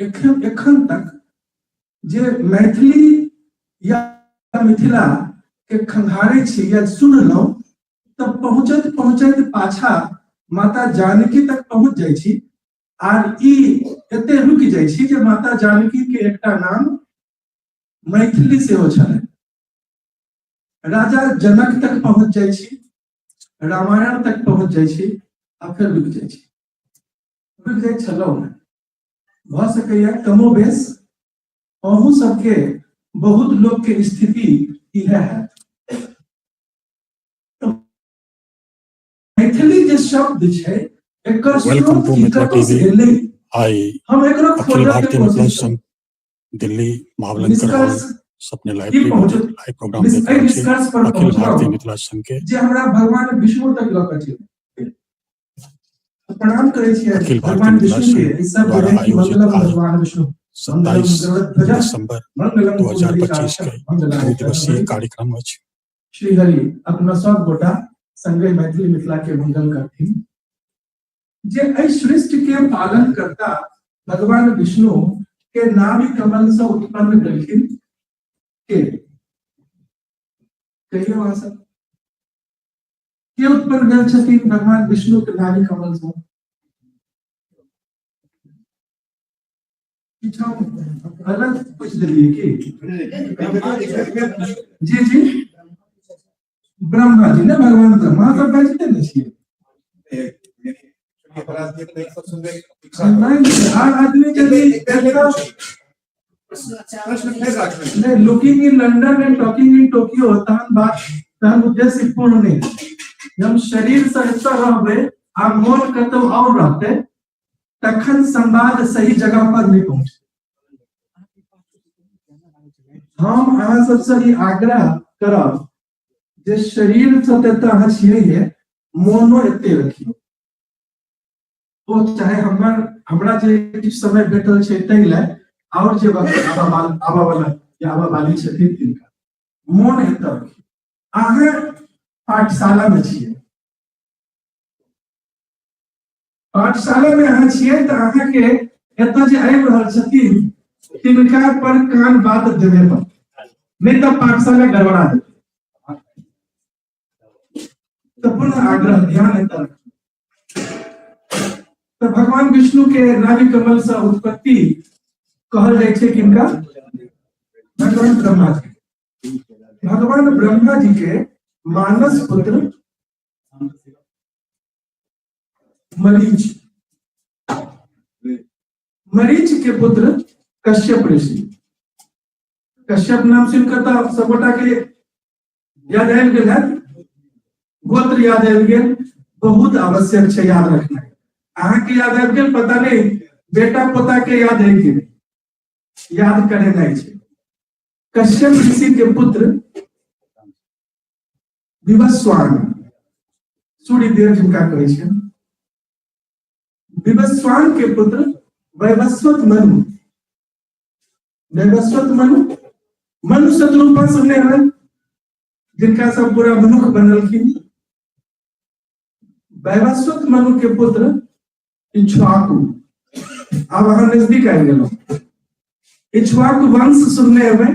एखन एखन तक जे मैथिली या मिथिला के खंघारे छी या सुनलहुँ तऽ पहुँचैत पहुँचैत पाछा माता जानकी तक पहुँच जाइ छी आर ई एते रुकि जाइ छी जे माता जानकी के एकटा नाम मैथिली सेहो छलै। राजा जनक तक पहुँच जाइ छी, रामायण तक पहुँच जाइ छी आ फेर रुकि जाइ छी, रुकि जाइ छलहुँ। भऽ सकैया कमो बेस अहूँ सबके बहुत लोक के स्थिति इएह हैत। मैथिली जे शब्द छै एकर welcome स्रोत टू की मिथिला कतौ से टीवी। एलै, आई हम एकरो अखिल खोजऽ के भारतीय मिथिला कोशिश संघ दिल्ली मावलंकर हॉल निष्कर्ष सपने की लाइब्रेरी में पहुँच लाइव प्रोग्राम देख एहि रहल छी। निष्कर्ष पर अखिल भारतीय पहुँचलहुँ मिथिला संघ के जे हमरा भगवान विष्णु तक लऽ कऽ चलि गेल। प्रणाम करै छियै अखिल भारतीय भगवान मिथिला विष्णु के, संघ ई सब द्वारा बुझै कि आयोजित मंगलम आज भगवान विष्णु, मंगलम 27 गरुड़ध्वज, दिसंबर मंगलम 2025 पुंडरीकाक्ष, के मंगलाय दू दिवसीय तनोहरि। कार्यक्रम अछि। श्री हरि अपना सब गोटा संगे मैथिली मिथिला के मंगल करथिन। जे एहि सृष्टि के पालन करता भगवान विष्णु के नाभि कमल से उत्पन्न भेलखिन के कहियो अहाँ सब के उत्पन्न भेल छथिन भगवान विष्णु के नाभि कमल से? किछु अलग पूछ देलियै की? जी जी, ब्रह्मा जी ने, भगवान ब्रह्मा सब बाजते ने छियै। नहीं, हर आदमी यदि नहीं looking in London and talking in Tokyo तहन बात तहन उद्देश्य पूर्ण नहीं। हम शरीर से एतऽ रहबै आ मोन कतौ और रहतै तखन संवाद सही जगह पर नहीं पहुंचते। हम अहाँ सबसे ई आग्रह करब जे शरीर से तऽ एतऽ अहाँ छियै, मोनो एते रखियौ। ओ चाहे हमरा जे किछु समय भेटल छै ताहि लए, और जे वक्त आबऽ वाला या आबऽ वाली छथिन तिनका मोन एतऽ रखियौ। अहाँ पाठशाला में छियै, पाठशाला में अहाँ छियै तऽ अहाँके एतऽ जे आबि रहल छथिन तिनका पर कान बात देबे पड़तै, नहीं तऽ पाठशाला गड़बड़ा देतै। तऽ पुनः आग्रह ध्यान एतऽ रखियौ। तऽ भगवान विष्णु के नाभि कमल से उत्पत्ति कहल जाइ छै किनका? भगवान ब्रह्मा जी। भगवान ब्रह्मा जी के मानस पुत्र मरीच, मरीच के पुत्र कश्यप ऋषि। कश्यप नाम सुनकर तऽ सबगोटा के याद आबि गेल हैत, गोत्र याद आबि गेल। बहुत आवश्यक छै याद रखना। अहाँके याद आबि गेल, पता नहीं बेटा पोता के याद आबि गेल, याद करेनाइ छै। कश्यप ऋषि के पुत्र विवस्वान, सूर्यदेव जिनका कहै छै, विवस्वान के पुत्र वैवस्वत मनु। वैवस्वत मनु, मनु शत्रुपा सुनने हैं जिनका सब पूरा मनुख बनलखिन। वैवस्वत मनु के पुत्र इक्ष्वाकु। आब अहाँ नजदीक आबि गेलहुँ। इक्ष्वाकु वंश सुनने हेबै,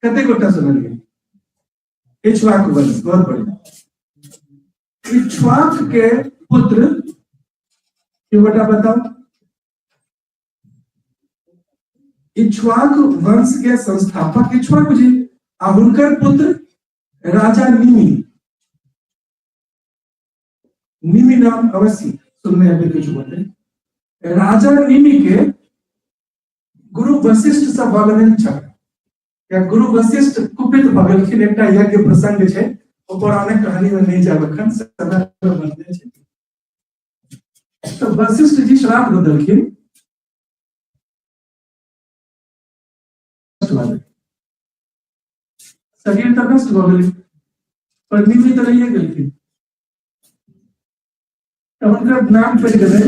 कते गोटा सुनलियै? इक्ष्वाकु वंश, बहुत बढ़िया। इक्ष्वाकु के पुत्र के गोटा बताओ? इक्ष्वाकु वंश के संस्थापक इक्ष्वाकु जी आ हुनकर पुत्र राजा निमि। निमि नाम अवश्य सुनने हेबै किछु गोटे। राजा निमि के गुरु वशिष्ठ से भऽ गेलनि झगड़ा, या गुरु वशिष्ठ कुपित भऽ गेलखिन। एकटा यज्ञ प्रसंग छै, ओ पौराणिक कहानी में नहीं जायब एखन, समय बनले छै। तो वशिष्ठ जी श्राप दऽ देलखिन, शरीर तऽ नष्ट भऽ गेलै पर निमि तऽ रहिए गेलखिन। तऽ हुनकर नाम पड़ि गेलै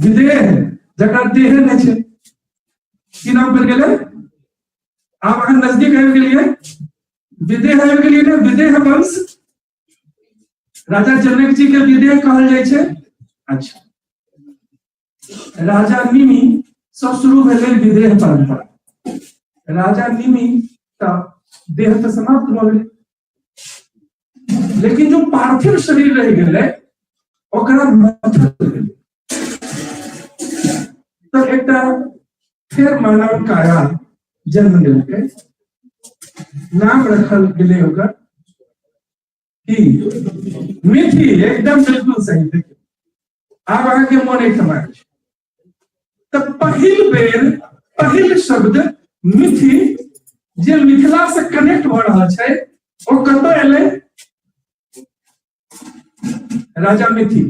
विदेह, जकर देह नहि छै। की नाम पड़ि गेलै? आब अहाँ नजदीक आबि गेलियै, विदेह आबि गेलियै ने। विदेह वंश, राजा जनक जी के विदेह कहल जाइ छै। अच्छा, राजा निमि सँ शुरू भेलै विदेह परंपरा। राजा निमि तऽ देह तऽ समाप्त भऽ गेलै, लेकिन जो पार्थिव शरीर रहि गेलै ओकरा मथल गेलै। तऽ एकटा फेर मानव काया जन्म लेलकै, नाम रखल गेलै ओकर की? मिथि। एकदम बिल्कुल सही। देखियौ, आब अहाँके मोन एहिठाम आयल छै। तऽ पहिल बेर पहिल शब्द मिथि जे मिथिला से कनेक्ट भऽ रहल छै, ओ कतऽ एलै? राजा मिथि।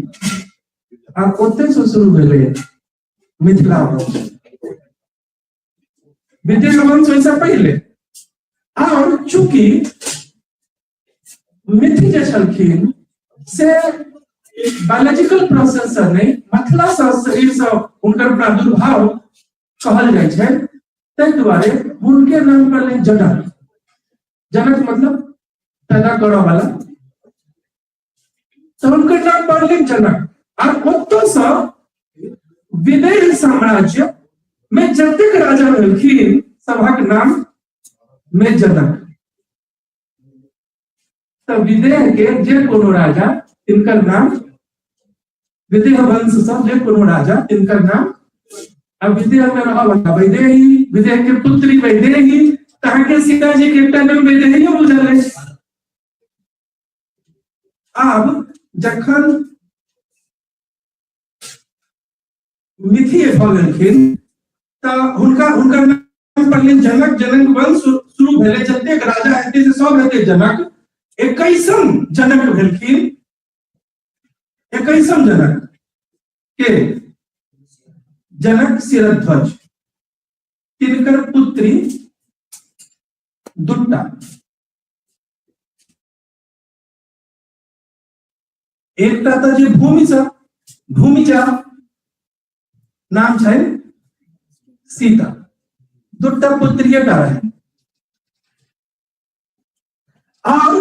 आ ओतै से शुरू भेलै मिथिला वंश। विदेह वंश ओहिसँ पहिले। और चूंकि मिथि जे छलखिन से बायोलॉजिकल प्रोसेस से नहि, मिथिला से शरीर से हुनकर प्रादुर्भाव कहल जाइ छै, ताहि दुआरे हुनके नाम पड़लै जनक। जनक मतलब पैदा करऽ वाला, तऽ हुनकर नाम पड़लै जनक। आर ओतऽसँ विदेह साम्राज्य में जतेक राजा भेलखिन सभक नाम में जनक। तऽ विदेह के जे कोनो राजा तिनकर नाम, विदेह वंश सँ जे कोनो राजा तिनकर नाम, आ विदेह में रहऽ वाला वैदेही, विदेह के पुत्री वैदेही, तऽ अहाँके सीता जी के एकटा नाम वैदेहियो बुझल अछि। आब जखन मिथि भऽ गेलखिन तऽ हुनका हुनकर नाम पड़लनि जनक। जनक वंश शुरू भेलै, जतेक राजा हेतै से सब हेतै जनक। 21म जनक भेलखिन। 21म जनक के जनक शिरध्वज, तिनकर पुत्री दूटा, एकटा तऽ जे भूमि से भूमिजा नाम छै सीता, दूटा पुत्रिएटा रहै। और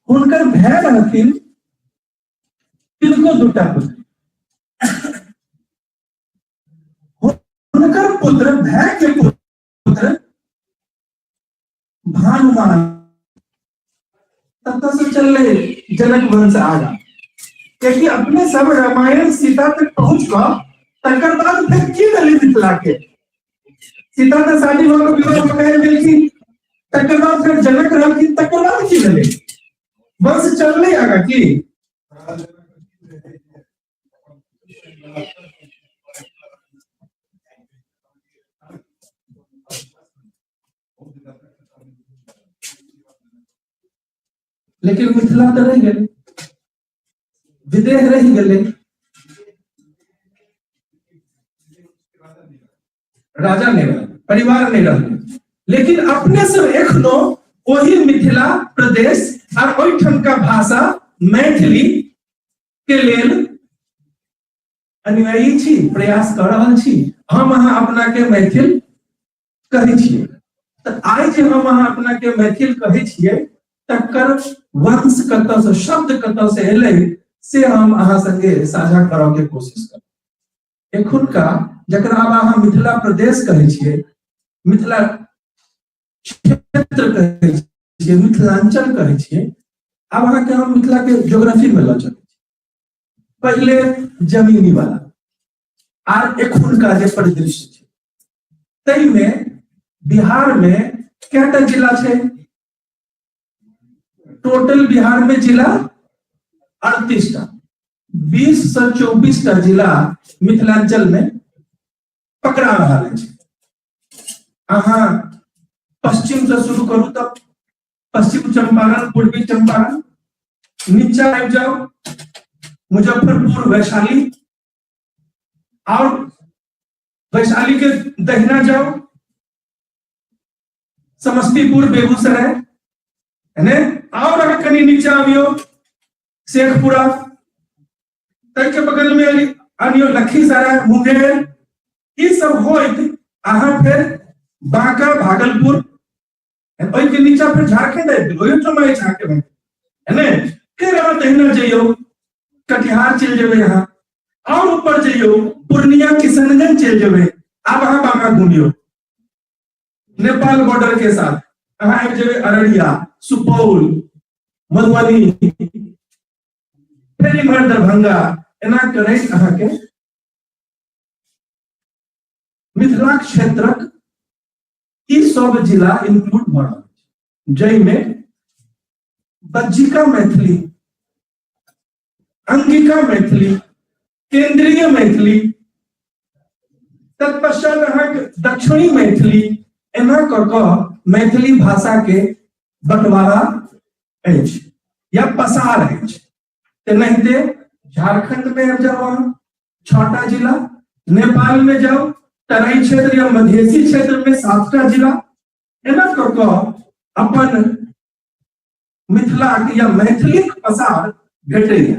हुनकर भाय रहथिन, तिनको दूटा पुत्री। हुनकर पुत्र, भाय के पुत्र भानुमान, ततऽ से चललै जनक वंश आगा। कियाकि अपने सब रामायण सीता तक पहुंच कऽ तकर बाद फेर की भेलै मिथिला के? सीता तऽ शादी भऽ कऽ विवाह भऽ कऽ गेलखिन, तकर बाद फेर जनक रहलखिन, तकर बाद की भेलै? वंश चललै आगा की? लेकिन मिथिला तऽ रहि गेलै, विदेह रहि गेलै, राजा नहि रहल, परिवार नहि रहलै, लेकिन अपने सब एखनो ओहि मिथिला प्रदेश आ ओहिठामका भाषा मैथिली के लेल अनुयायी छी, प्रयास कऽ रहल छी। हम अहाँ अपना के मैथिल कहै छियै। तऽ आइ जे हम अहाँ अपना के मैथिल कहै छियै, तकर वंश कतऽ से, शब्द कतऽ से एलै, से हम अहाँ संगे साझा करऽ के कोशिश करब। एखुनका जकरा आब अहाँ मिथिला प्रदेश कहै छियै, मिथिला क्षेत्र कहै छियै, मिथिलांचल कहै छियै, आब अहाँके हम मिथिला के ज्योग्राफी में लऽ चलै छी। पहिले जमीनी वाला आर एखुनका जे परिदृश्य छै, ताहिमे बिहार में कएटा जिला छै? टोटल बिहार में जिला 38 टा। 20 से 24 टा जिला मिथिलांचल में पकड़ा रहल अछि। अहाँ पश्चिम से शुरू करू तऽ पश्चिम चंपारण, पूर्वी चंपारण, नीचा आबि जाउ मुजफ्फरपुर, वैशाली, और वैशाली के दहिना जाओ समस्तीपुर, बेगूसराय, है ने? और अगर कनी नीचा आबियो शेखपुरा, ताहि के बगल में आनियो लखीसराय, मुंगेर, ई सब होइत अहाँ फिर बांका, भागलपुर, ओहि के नीचा फिर झारखंड आबि गेल, ओहिठाम अछि अहाँके बैंक, है ने? फिर अहाँ दहिना जइयौ कटिहार चलि जेबै अहाँ, और ऊपर जइयौ, पूर्णिया किशनगंज चलि जेबै, आब अहाँ बामा घुमियौ नेपाल बॉर्डर के साथ, अहाँ आबि जेबै अररिया, सुपौल, मधुबनी, फेर इम्हर दरभंगा, एना करैत अहाँके मिथिला क्षेत्रक ई सब जिला इंक्लूड भऽ रहल छै, जाहिमे बज्जिका मैथिली, अंगिका मैथिली, केंद्रीय मैथिली, तत्पश्चात अहाँके दक्षिणी मैथिली, एना कऽ कऽ मैथिली भाषा के बंटवारा अछि या पसार अछि। तेनाहिते झारखंड में आबि जाउ अहाँ, 6टा जिला, नेपाल में जाउ तराई क्षेत्र या मधेसी क्षेत्र में 7टा जिला, एना कऽ कऽ अपन मिथिला या मैथिलीक पसार भेटैया।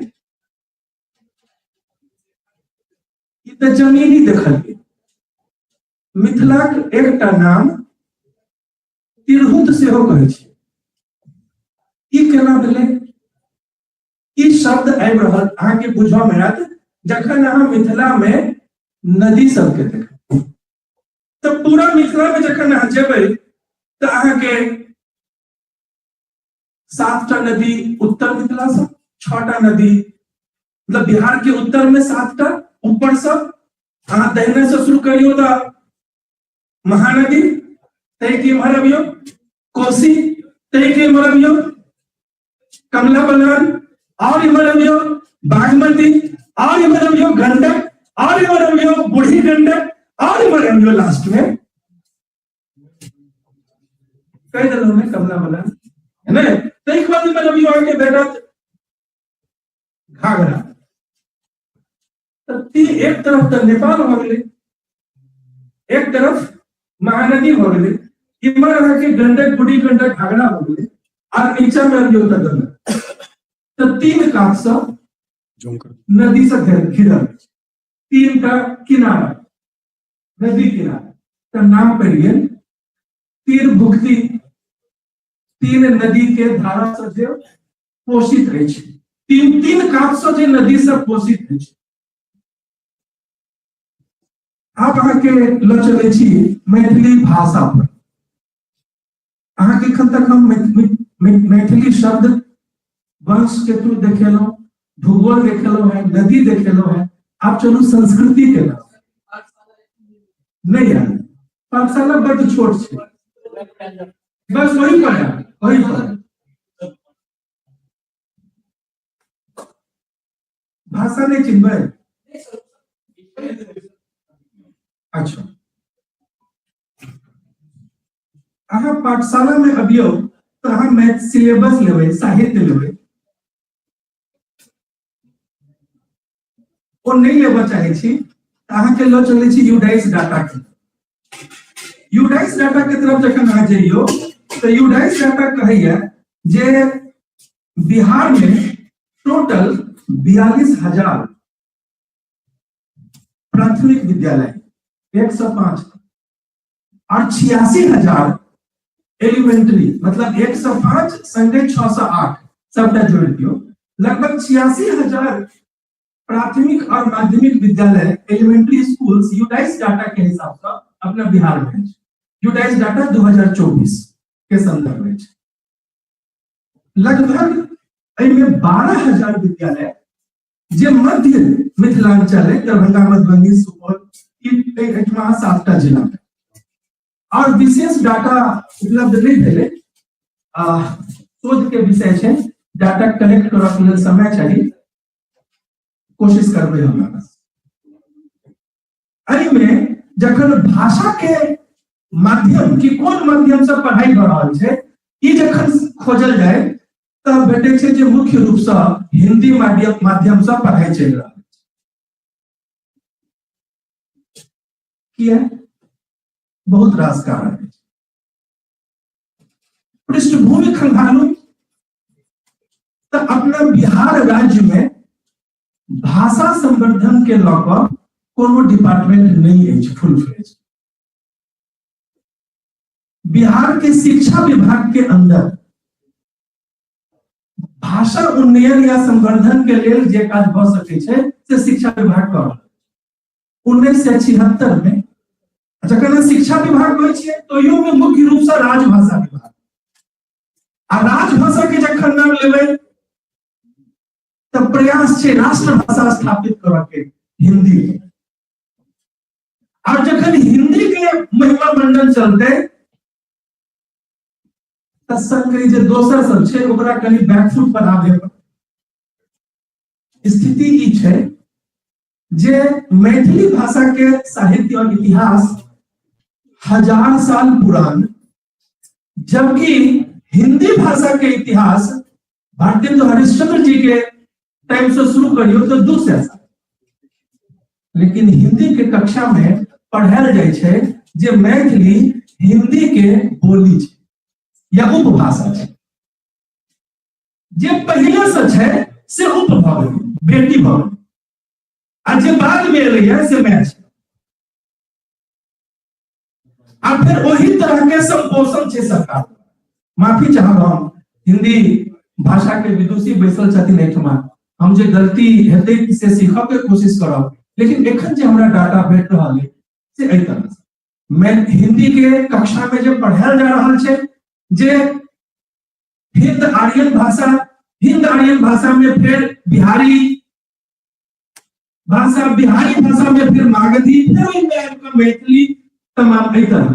ई तऽ जमीनी देखलियै। मिथिलाक एकटा नाम तिरहुत सेहो कहै छै। ई केना भेलै? ई शब्द आबि रहल अहाँके बुझऽ मे आयत जखन अहाँ मिथिला मे नदी सबके देखबै। तऽ पूरा मिथिला मे जखन अहाँ जेबै तऽ अहाँके 7टा नदी उत्तर मिथिला से, 6टा नदी मतलब बिहार के उत्तर में 7टा, ऊपर से अहाँ दहिने से शुरू करियौ तऽ महानदी, ताहि के इम्हर अबियौ कोसी, ताहि के इम्हर अबियौ कमला बलान, और इम्हर अबियौ बागमती, और इम्हर अबियौ गंडक, और इम्हर अबियौ बूढ़ी गंडक, और इम्हर अबियौ लास्ट में कहि देलहुँ ने कमला बलान, है ने? ताहिके बाद इम्हर अबियौ अहाँके भेटत घाघरा। तऽ एक तरफ तऽ नेपाल भऽ गेलै, एक तरफ महानदी भऽ गेलै, इम्हर अहाँके गंडक, बूढ़ी गंडक, घाघरा भऽ गेलै, आर नीचा मे अबियौ तऽ गंगा। तऽ 3 कात सँ नदी सँ घिरल अछि, 3 टा किनारा, नदी किनारा, तऽ नाम पड़ि गेल तीरभुक्ति। 3 नदी के धारा सँ जे पोषित अछि, 3 कात सँ जे नदी से पोषित अछि। आब अहाँके लऽ चलै छी मैथिली भाषा पर। अहाँके एखन तक हम मैथिली शब्द वंश के थ्रू देखेलहुँ, भूगोल देखेलहुँ है, नदी देखेलहुँ है, आब चलू संस्कृति के नाम। नहीं आयल, पाठशाला बड्ड छोट छै, बस वही पर है, वही पर। भाषा नहीं चिन्हबै? अच्छा, अहाँ पाठशाला में अबियौ तऽ अहाँ मैथ सिलेबस लेबै, साहित्य लेबै, ओ नहि लेबऽ चाहै छी तऽ अहाँके लऽ चलै छी यूडाइस डाटा के। यूडाइस डाटा के तरफ जखन अहाँ जइयौ तऽ यूडाइस डाटा कहैया जे बिहार में टोटल 42,000 प्राथमिक विद्यालय, 105 और 86,000 एलिमेंट्री, मतलब 105 संगे 608 सबटा जोड़ दियौ, लगभग 86,000 प्राथमिक और माध्यमिक विद्यालय एलिमेंट्री स्कूल्स यूडाइस डाटा के हिसाब से अपना बिहार में अछि। यूडाइस डाटा 2024 के संदर्भ अछि। लगभग एहिमे 12,000 विद्यालय जे मध्य मिथिलांचल है, दरभंगा, मधुबनी, सुपौल, एहिठमा 7टा जिला में, और विशेष डाटा उपलब्ध नहीं भेलै। शोध के विषय छै, डाटा कलेक्ट करऽ के लेल समय चाही, कोशिश करबै हमरा। एहिमे जखन भाषा के माध्यम कि कोन माध्यम से पढ़ाई भऽ रहल छै, ई जखन खोजल जाय तऽ भेटै छै जे मुख्य रूप से हिंदी माध्यम से पढ़ाई चलि रहल छै। किया? बहुत रास कारण अछि। पृष्ठभूमि खंगालू तऽ अपना बिहार राज्य में भाषा संवर्धन के लऽ कऽ कोनो डिपार्टमेंट नहीं अछि फुल फ्लेज। बिहार के शिक्षा विभाग के अंदर भाषा उन्नयन या संवर्धन के लेल जे काज भऽ सकै छै से शिक्षा विभाग कऽ रहल। 1976 में जखन शिक्षा विभाग कहै छियै तो ओहियोमे मुख्य रूपसँ राजभाषा विभाग, आ राजभाषा के जखन नाम लेबै तऽ प्रयास छै राष्ट्रभाषा स्थापित करऽ के हिंदी। और जखन हिंदी के महिमा मंडन चलते तऽ संग जे दोसर सब छै ओकरा कनि बैकफुट पर आबे पड़तै। स्थिति ई छै जे मैथिली भाषा के साहित्य और इतिहास 1000 साल पुरान, जबकि हिंदी भाषा के इतिहास भारतेंदु हरिश्चंद्र जी के टाइम से शुरू करियो तो 200 साल। लेकिन हिंदी के कक्षा में पढ़ायल जाइ छै जे मैथिली हिंदी के बोली छै या उपभाषा छै, जे पहिले से छै से उप भऽ गेलै, बेटी भऽ गेलै, आ जे बाद में एलै से माय छै। आ फेर ओही तरह के संपोषण छै सरकार। माफी चाहब हम, हिंदी भाषा के विदुषी बैसल छथिन एहिठमा, हम जे गलती हेतै से सीखऽ के कोशिश करब, लेकिन एखन जे हमरा डाटा भेट रहल है से एहि तरह से मैं हिंदी के कक्षा में जे पढ़ायल जा रहल छै जे हिंद आर्यन भाषा, हिंद आर्यन भाषा में फिर बिहारी भाषा, बिहारी भाषा में फिर मागधी, फिर ओहिमे आबि कऽ मैथिली, तमाम एहि तरह।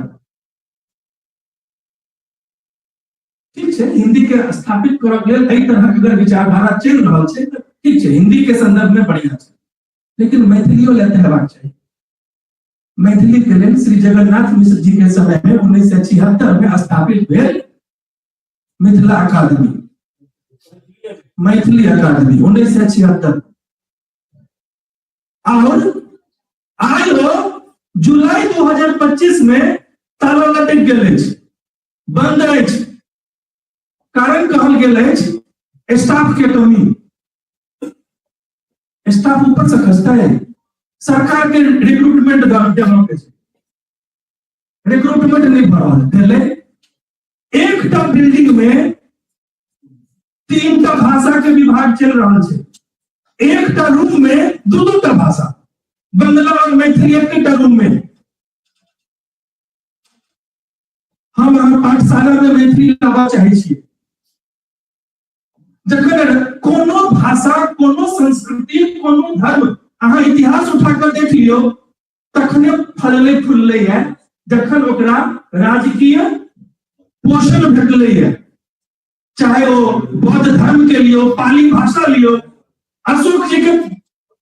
ठीक छै, हिंदी के स्थापित करऽ के लेल एहि तरह के अगर विचारधारा चलि रहल छै तऽ ठीक छै, हिंदी के संदर्भ में बढ़िया छै, लेकिन मैथिलियो लए तऽ हेबाक चाही। मैथिली के लेल श्री जगन्नाथ मिश्र जी के समय में 1976 में स्थापित भेल मिथिला अकादमी, मैथिली अकादमी 1976। और आइ ओ जुलाई 2025 में ताला लटकि गेल अछि, बंद अछि। कारण कहल गेल अछि स्टाफ के कमी। स्टाफ ऊपर से खसतै, सरकार के रिक्रूटमेंट देबऽ के छै, रिक्रूटमेंट नहि भऽ रहल भेलै। एकटा बिल्डिंग में 3टा भाषा के विभाग चलि रहल छै, एकटा रूम में 2-2टा भाषा, बंगला और मैथिली एकटा रूम में। हम अहाँ पाठशाला में मैथिली लाबऽ चाहै छी। जखन कोनो भाषा, कोनो संस्कृति, कोनो धर्म अहाँ इतिहास उठा कऽ देख लियौ, तखने फललै फुललै है जखन ओकरा राजकीय पोषण भेटलै है, चाहे ओ बौद्ध धर्म के लियो, पाली भाषा लियो। अशोक जी के,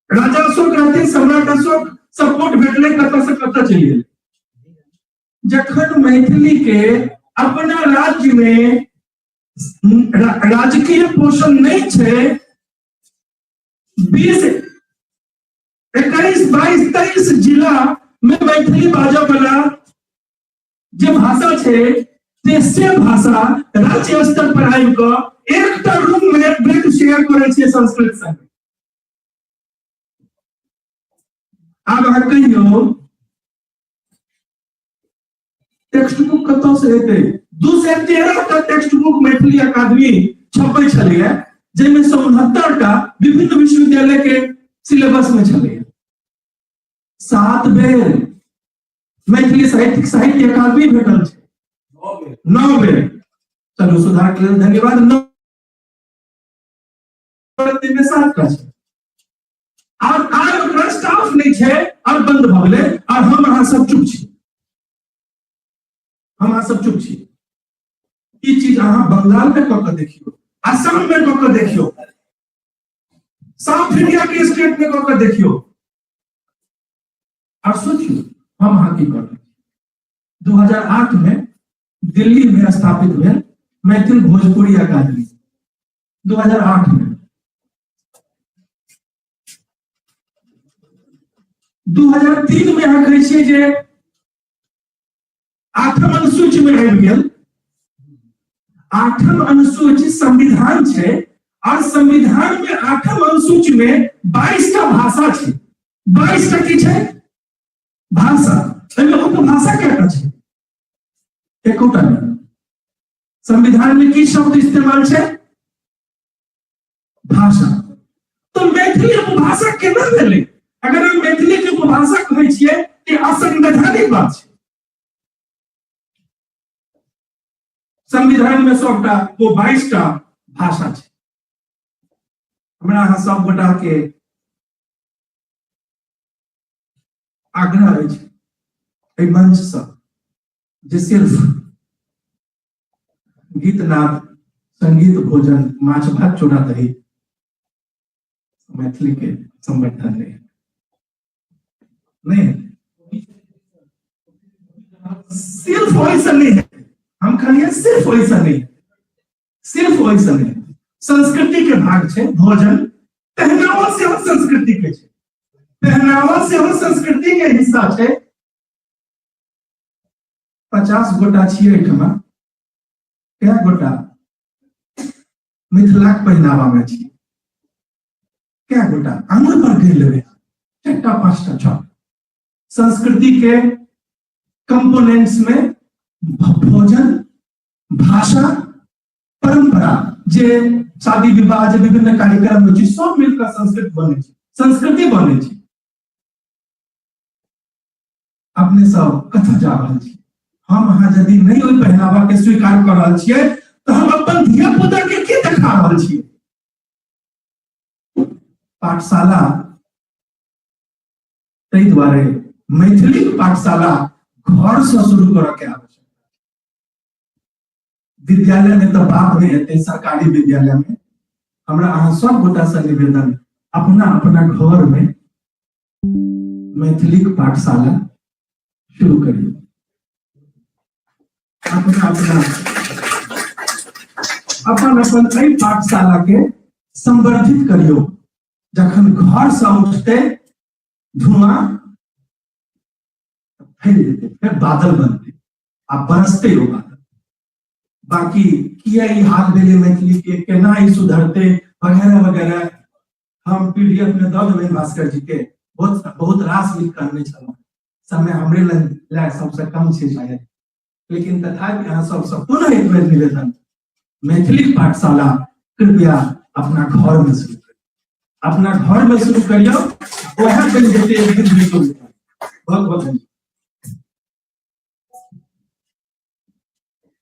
राजा अशोक रहथिन, सम्राट अशोक, सपोर्ट भेटलै, कतऽ से कतऽ चलि गेलै। जखन मैथिली के अपना राज्य में राजकीय पोषण नहीं छै, 20, 21, 22, 23 जिला में मैथिली बाजऽ वाला जे भाषा छै ते से भाषा राज्य स्तर पर आबि कऽ एकटा रूम में बेड शेयर करै छै संस्कृत संग। आब अहाँ कहियौ टेक्स्ट बुक कतऽ से एतै? 213 टा टेक्स्ट बुक मैथिली अकादमी छपै छलैया, जाहिमे सँ 69 टा विभिन्न विश्वविद्यालय के सिलेबस में छलैया। 7 बेर मैथिली साहित्य साहित्य अकादमी भेटल छै, 9 बेर। चलू सुधार के लेल धन्यवाद। 9 में 7 टा छै। और आइ ओकरा स्टाफ नहि छै और बंद भऽ गेलै, और हम अहाँ सब चुप छी, हम अहाँ सब चुप छी। ई चीज अहाँ बंगाल में कऽ के देखियौ, असम में कऽ के देखियौ, साउथ इंडिया के स्टेट में कऽ के देखियौ, और सोचियौ हम अहाँ की करबै। 2008 में दिल्ली में स्थापित भेल मैथिल भोजपुरी अकादमी, 2008 में। 2003 में अहाँ कहै छियै जे 8म अनुसूची में आबि गेल। 8म अनुसूची संविधान छै, और संविधान में 8म अनुसूची में 22 टा भाषा छै। 22 टा की छै भाषा, एहिमे उपभाषा कएटा छै? एकोटा नहि। संविधान में की शब्द इस्तेमाल छै? भाषा। तो मैथिली उपभाषा केना भेलै? अगर हम मैथिली के उपभाषा कहै छियै तऽ असंवैधानिक बात छै। संविधान में सबटा ओ 22 टा भाषा छै। हमरा अहाँ सब गोटा के आग्रह अछि एहि मंच से जे सिर्फ गीत नाद, संगीत, भोजन, माछ भात, चूड़ा दही मैथिली के संवर्धन नहीं नहीं, सिर्फ वैसा नहीं है। हम कहलिए सिर्फ वैसा नहीं है, सिर्फ वैसा नहीं है। संस्कृति के भाग छै भोजन, पहनावा सेहो संस्कृति के छै, पहनावा सेहो संस्कृति के हिस्सा छै। 50 गोटा छियै एहिठमा, कै गोटा मिथिलाक पहनावा में छी? कै गोटा? आंगुर पर गिन लेबै, 4टा 5टा 6। संस्कृति के कंपोनेंट्स में भोजन, भाषा, परंपरा, जे शादी विवाह, जे विभिन्न कार्यक्रम होइ छै, सब मिलकर संस्कृत बनै छै, संस्कृति बनै छै। अपने सब कतऽ जा रहल छी? हम अहाँ यदि नहि ओहि पहनावा के स्वीकार कर रहल छियै तऽ हम अपन धिया पुता के की देखा रहल छियै? पाठशाला, ताहि दुआरे मैथिली पाठशाला घर से शुरू करऽ के आवश्यकता। विद्यालय में तो बात नहीं हेतै, सरकारी विद्यालय में। हमरा अहाँ सब गोटा से निवेदन, अपना अपना घर में मैथिली पाठशाला शुरू करियौ। अपना अपना अपन अपन एहि पाठशाला के संवर्धित करियौ। जखन घर से उठते धुआं फैल जेतै, फिर बादल बनते आ बरसते ओ बादल। बाकी किया ई हाल भेलै मैथिली के, केना ई सुधरते वगैरह वगैरह, हम पीडीएफ में दऽ देबै भास्कर जी के। बहुत बहुत रास लिख करने छलहुँ, समय हमरे लग लए सबसे कम छै शायद, लेकिन तथापि अहाँ सबसँ पुनः एक बेर निवेदन, मैथिली पाठशाला कृपया अपना घर में शुरू करियौ, अपना घर में शुरू करियौ, वएह बनि जेतै एक दिन बिल्कुल। बहुत बहुत धन्यवाद।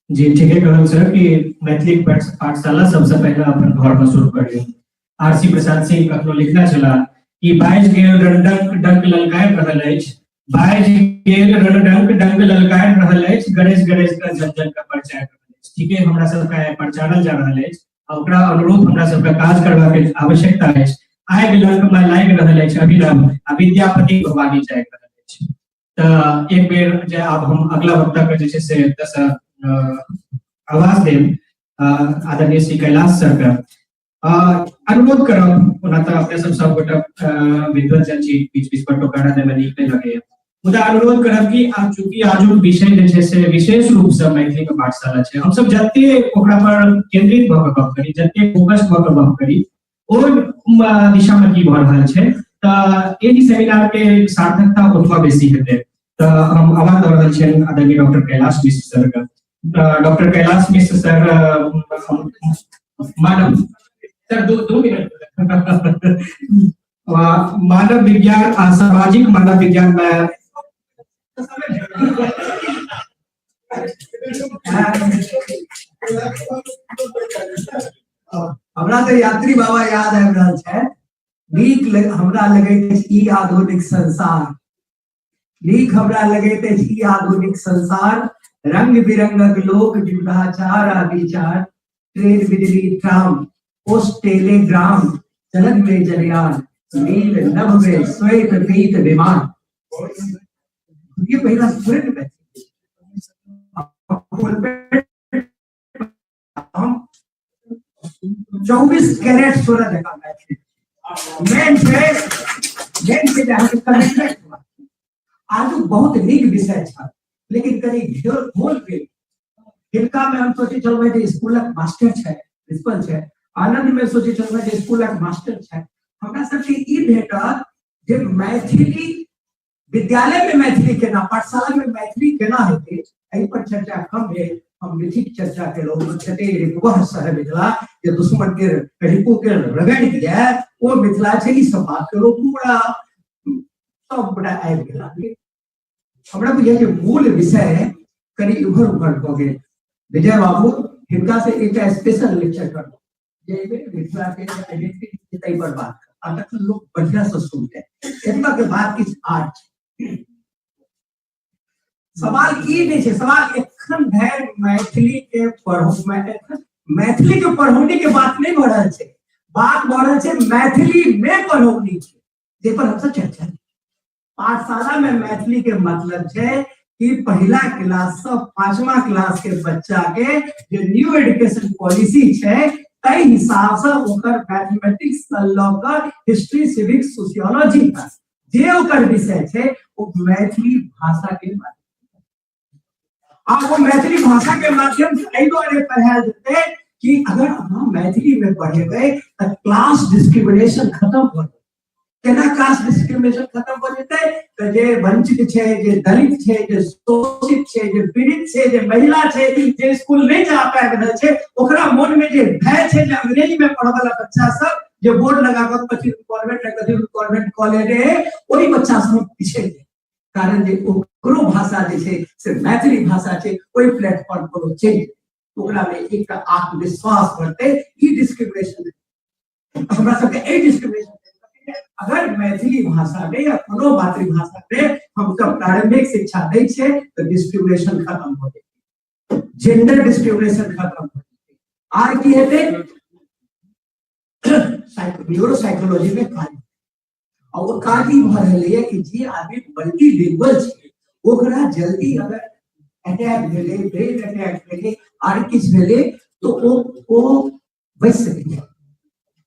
जी ठीके कहल सर कि मैथिली पाठशाला सबसे पहले अपन घर में शुरू करियौ। आर.सी. प्रसाद सिंह कखनो लिखने छलाह कि बाजि गेल रणडंक डंक ललकारि रहल अछि, बाजि गेल रणडंक डंक ललकारि रहल अछि, गरजि गरजि कऽ जन जन के प्रचार रहल अछि। ठीके हमरा सबके प्रचारल जा रहल अछि आ ओकरा अनुरूप हमरा सबके काज करबाक आवश्यकता अछि। आगि लंक में लागि रहल अछि अभिनव आ विद्यापति भवानी जागि रहल अछि। तऽ एक बेर जे आब हम अगला वक्ता के जे छै से एतऽसँ आवाज देब आदरणीय श्री कैलाश सर के अनुरोध करब। ओना तऽ अपने सब सबगोटा विद्वत जन छी, बीच बीच पर टोकारा देमे नीक नहि लगैया, मुदा अनुरोध करब कि आब चूंकि आजुक विषय जे छै से विशेष रूप से मैथिली के पाठशाला छै, हमसब जते ओकरा पर केंद्रित भऽ कऽ गप करी, जते फोकस भऽ कऽ गप करी ओहि दिशा में की भऽ रहल छै, तऽ एहि सेमिनार के सार्थकता ओतबा बेसी हेतै। तऽ हम आवाज दऽ रहल छियनि आदरणीय डॉक्टर कैलाश मिश्र सर के। डॉक्टर कैलाश मिश्र सर, मानव सर दो मिनट, मानव विज्ञान आ सामाजिक मानव विज्ञान में हमरा तऽ यात्री बाबा याद आबि रहल छै। नीक हमरा लगैत अछि ई आधुनिक संसार, नीक हमरा लगैत अछि ई आधुनिक संसार, रंग बिरंगक लोक जुटाचार आ विचार, ट्रेन बिजली ट्राम पोस्ट टेलीग्राम चलन में जलयान, नील नभ में श्वेत पीत विमान। ये पहिला पूरे में हम 24 कैरेट सोना जगह मैथिली मेन छै, मेन छै जे अहाँके कमिटमेंट हुआ। आजू बहुत नीक विषय छल, लेकिन कनि घोल गेल। हिनका में हम सोचै छलहुँ जे स्कूलक मास्टर छै, प्रिंसिपल छै, आनंद में सोचै छलहुँ जे स्कूलक मास्टर छै। हमरा सबके ई भेटल जे मैथिली विद्यालय में मैथिली केना, पाठशाला में मैथिली केना हेतै, एहि पर चर्चा कम भेल। हम मिथिक चर्चा केलहुँ, छठे रिपुवह सह मिथिला, जे दुश्मन के रिपु के रगड़ि दिए ओ मिथिला छै। ई सब बात केलहुँ, पूरा सब गोटा आबि गेला। हमरा बुझाइ जे मूल विषय कनि इम्हर उम्हर भऽ गेल। विजय बाबू हिनका से एकटा स्पेशल लेक्चर करब जे मिथिला के आइडेंटिटी ताहि पर बात कर, आ तखन लोक बढ़िया से सुनते। एतना के बात किछु आर छै। सवाल ई नहि छै, सवाल एखन धरि मैथिली के पढ़ो, मैथिली के पढ़ौनी के बात नहीं भऽ रहल छै, बात भऽ रहल छै मैथिली में पढ़ौनी के, जे पर हमसब चर्चा। पाठशाला में मैथिली के मतलब छै कि पहिला क्लास से पांचवा क्लास के बच्चा के जे न्यू एजुकेशन पॉलिसी छै ताहि हिसाब से ओकर मैथमेटिक्स से लऽ कऽ हिस्ट्री, सिविक्स, सोशियोलॉजी तक जे ओकर विषय छै ओ मैथिली भाषा के माध्यम। आ ओ मैथिली भाषा के माध्यम से एहि दुआरे पढ़ायल जेतै कि अगर अहाँ मैथिली में पढ़ेबै तऽ क्लास डिस्क्रिमिनेशन खत्म भऽ जेतै। केना क्लास डिस्क्रिमिनेशन खत्म भऽ जेतै? तऽ जे वंचित छै, जे दलित छै, जे शोषित छै, जे पीड़ित छै, जे महिला छै, जे स्कूल नहि जा पाबि रहल छै, ओकरा मन में जे भय छै जे अंग्रेजी में पढ़ऽ वाला बच्चा सब जे बोर्ड लगा कऽ कथी कॉन्वेंट कथी कॉन्वेंट कॉलेज है, ओहि बच्चा सब पिछड़ जाय, कारण जे ओकरो भाषा जे छै से मैथिली भाषा छै, ओहि प्लेटफॉर्म पर ओ चलि जेतै, ओकरा में एकटा आत्मविश्वास बढ़तै। ई डिस्क्रिमिनेशन हमरा सबके एहि डिस्क्रिमिनेशन, अगर मैथिली भाषा में या कोनो मातृभाषा में हम सब प्रारंभिक शिक्षा दै छियै तऽ डिस्क्रिमिनेशन खत्म हो जेतै, जेंडर डिस्क्रिमिनेशन खत्म हो जेतै। आर की हेतै? न्यूरो साइकोलॉजी में कार्य और वो कार्य ई भऽ रहलैए कि जे आदमी मल्टीलिंगुअल छै ओकरा जल्दी अगर अटैक भेलै, ब्रेन अटैक भेलै, आर किछु भेलै तऽ ओ बचि सकैए।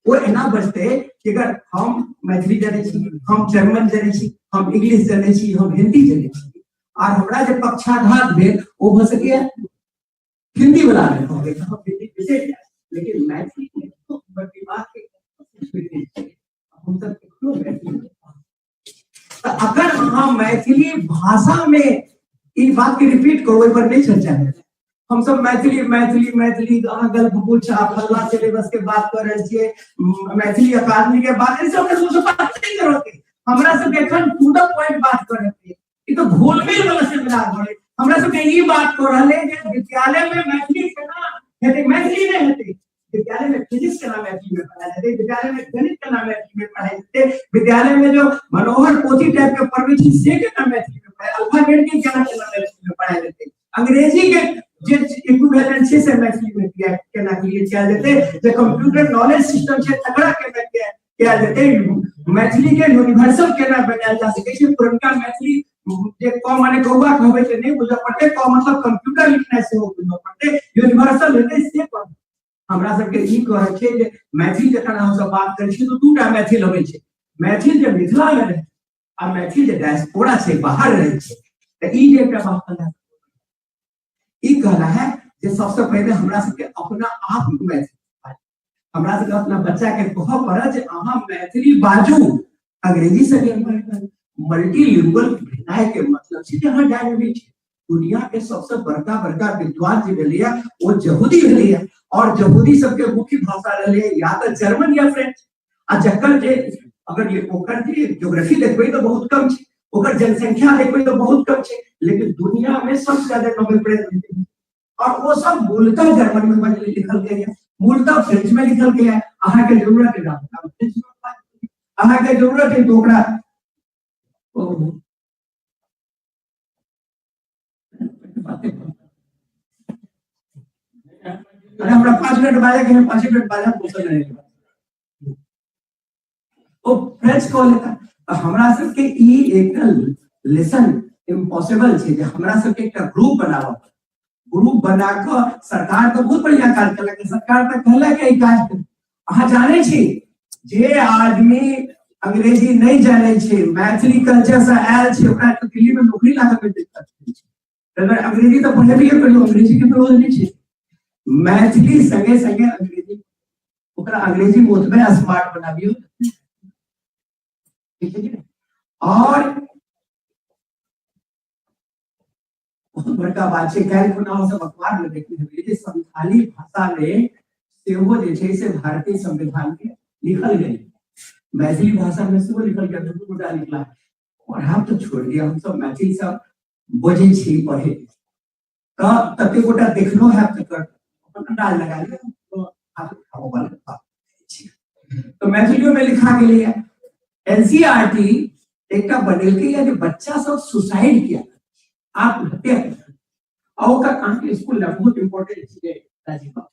ओ एना बचतै कि अगर हम मैथिली जनै छी, हम जर्मन जनै छी, हम इंग्लिश जनै छी, हम हिंदी जनै छी, आर हमरा जे पक्षाघात भेल ओ भऽ सकैए हिंदी वाला मे भऽ गेल, हम हिंदी बिसरि जायब, लेकिन मैथिली मे हमर दिमाग के हम सब कखनो मैथिली। तऽ अगर अहाँ मैथिली भाषा में ई बात के रिपीट करू, ओहि पर नहीं चर्चा है। हम सब मैथिली मैथिली मैथिली अहाँ गल्प गुच्छ आ फल्ला सिलेबस के बात कर रहल छियै, मैथिली अकादमी के बात, ई सब के सब बात नहीं करऽ के। हमरा सबके एखन टू the point बात करऽ के, ई तो घोलमिल वाला सेमिनार भऽ हमरा सबके ई बात कऽ रहल है जे विद्यालय में मैथिली केना हेतै, मैथिली नहि हेतै, विद्यालय में फिजिक्स केना मैथिली में पढ़ायल जेतै, विद्यालय में गणित केना मैथिली में पढ़ायल जेतै, विद्यालय में जो मनोहर पोथी टाइप के पढ़बै छी से केना मैथिली में पढ़ायल, अल्फाबेट के ज्ञान केना मैथिली में पढ़ायल जेतै, अंग्रेजी के जे इक्विवेलेंट छै से मैथिली में केना क्रिएट कयल जेतै, जे कंप्यूटर नॉलेज सिस्टम छै तकरा केना कयल जेतै, मैथिली के यूनिवर्सल केना बनायल जा सकै छै, पुरनका मैथिली जे क माने कौआ कहबै से नहि बुझऽ पड़तै, क मतलब कंप्यूटर लिखनाइ सेहो बुझऽ पड़तै, यूनिवर्सल हेतै से पढ़। हमरा सबके ई कहै छै जे मैथिली जखन अहाँ सब बात करै छी तऽ दूटा मैथिल अबै छै, मैथिल जे मिथिला मे रहै आ मैथिल जे डायस्पोरा छै बाहर रहै छै। तऽ ई जे एकटा बात कहला, ई कहला है जे सबसे पहिले हमरा सबके अपना आप मैथिली, हमरा सबके अपना बच्चा के कहऽ पड़त जे अहाँ मैथिली बाजू, अंग्रेजी से मल्टीलिंगुअल भेनाइ के मतलब छै जे अहाँ डायनामिक छी। दुनिया के सबसे बड़का बड़का विद्वान जे भेलैया ओ यहूदी भेलैया, और यहूदी सबके मुख्य भाषा रहलैया या तऽ जर्मन या फ्रेंच, आ जकर जे अगर ये ओकर जे ज्योग्राफी देखबै तऽ बहुत कम छै, ओकर जनसंख्या देखबै तऽ बहुत कम छै, लेकिन दुनिया में सबसे ज्यादा नोबेल प्राइज मिलतै, और वो सब मूलतः जर्मन में लिखल गया है, मूलतः फ्रेंच में लिखल गया है। अहाँ के जरूरत है फ्रेंच में, अहाँ के जरूरत है तो ओकरा अरे हमरा 5 मिनट बाजे के 5 मिनट बाजे दोसर नहीं ओ फ्रेंच कऽ लेता। तऽ हमरा सबके ई एकटा लेसन इम्पॉसिबल छै जे हमरा सबके एकटा ग्रुप बनाबऽ पड़त। ग्रुप बना कऽ सरकार तऽ बहुत बढ़िया काज केलक, सरकार तऽ कहलक ई काज करू। अहाँ जानै छी जे आदमी अंग्रेजी नहि जानै छै, मैथिली कल्चर से आयल छै, ओकरा तऽ दिल्ली में नौकरी लागऽ मे दिक्कत होइ छै। अगर अंग्रेजी तऽ पढ़ेबे करियौ, अंग्रेजी के विरोध नहि छै, मैथिली संगे संगे अंग्रेजी, ओकरा अंग्रेजी में ओतबे स्मार्ट बनाबियौ, ठीक है। और बहुत बड़का बात छै। काल्हि खुना हम सब अखबार में देखने हेबै जे संथाली भाषा में सेहो जे छै से भारतीय संविधान के लिखल गेल, मैथिली भाषा में सेहो लिखल गेल, दुनू गोटा लिखला। पढ़ाब तऽ छोड़ि दिअ, हमसब मैथिल सब बजै छी पढ़ै तऽ कते गोटा देखलो हैब तकर अपन अंदाज लगा लिअ, हाथ उठाबऽ वाला बात छै। तऽ मैथिलियो में लिखा गेलैया। एनसीईआरटी एकटा बनेलकै या जे बच्चा सब सुसाइड किया, आत्महत्या किया, आ ओकर अहाँके स्कूल लए बहुत इम्पोर्टेंट छै राजीव बाबू।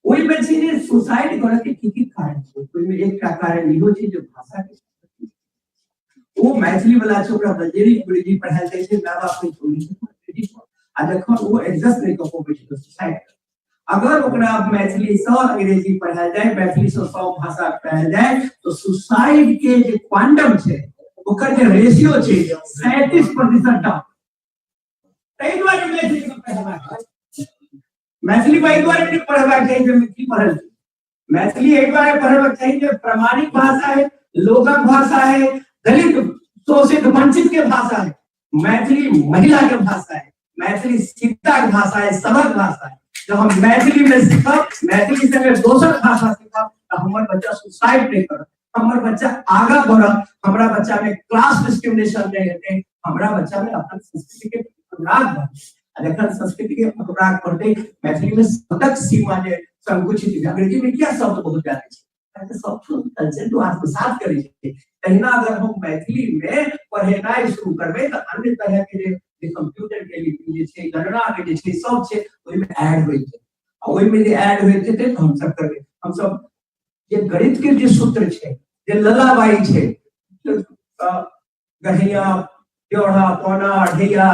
ओहिमे छै जे सुसाइड करऽ के की की कारण छै, ओहिमे एकटा कारण इहो छै जे भाषा के ओ मैथिली वाला छै ओकरा बलजेरी अंग्रेजी पढ़ायल जाइ छै, माय बाप नहि छोड़ै छै अंग्रेजी, आ जखन ओ एडजस्ट नहि कऽ पबै छै तऽ सुसाइड। अगर ओकरा मैथिली सँ अंग्रेजी पढ़ायल जाय, मैथिली सँ सब भाषा पढ़ायल जाय, तो सुसाइड के जे क्वांटम छै ओकर जे रेशियो छै 37% डाउन। ताहि दुआरे मैथिली में पढ़ेबाक चाही। मैथिली में एहि दुआरे नहि पढ़ेबाक चाही जे मैथिली पढ़ल छै, मैथिली एहि दुआरे पढ़ेबाक चाही जे प्रमाणिक भाषा है, लोकक भाषा है, दलित शोषित वंचित के भाषा है, मैथिली महिला के भाषा है, मैथिली सीता के भाषा है, सबक भाषा है। जब हम मैथिली में सीखब, मैथिली संगे दोसर भाषा सीखब, तऽ हमर बच्चा सुसाइड नहि करत, हमर बच्चा आगा बढ़त, हमरा बच्चा में क्लास डिस्क्रिमिनेशन नहीं हेतै, हमरा बच्चा में अपन संस्कृति के अनुराग बढ़तै। आ जखन संस्कृति के अनुराग बढ़तै, मैथिली में शब्दक सीमा जे संकुचित, अंग्रेजी में किया शब्द बहुत ज्यादा छै, सब कल्चर को आत्मसात करै छै। तहिना अगर हम मैथिली में पढ़ेनाइ शुरू करबै तऽ अन्य तरह के जे कंप्यूटर के लिपि जे छै, गणना के जे छै, सब छै, ओहिमे ऐड होइत जेतै। आ ओहिमे जे ऐड होइत जेतै तऽ हमसब करबै, हमसब जे गणित के जे सूत्र छै, जे ललाबाई छै, गढ़ैया, ड्योढ़ा, पौना, अढ़ैया,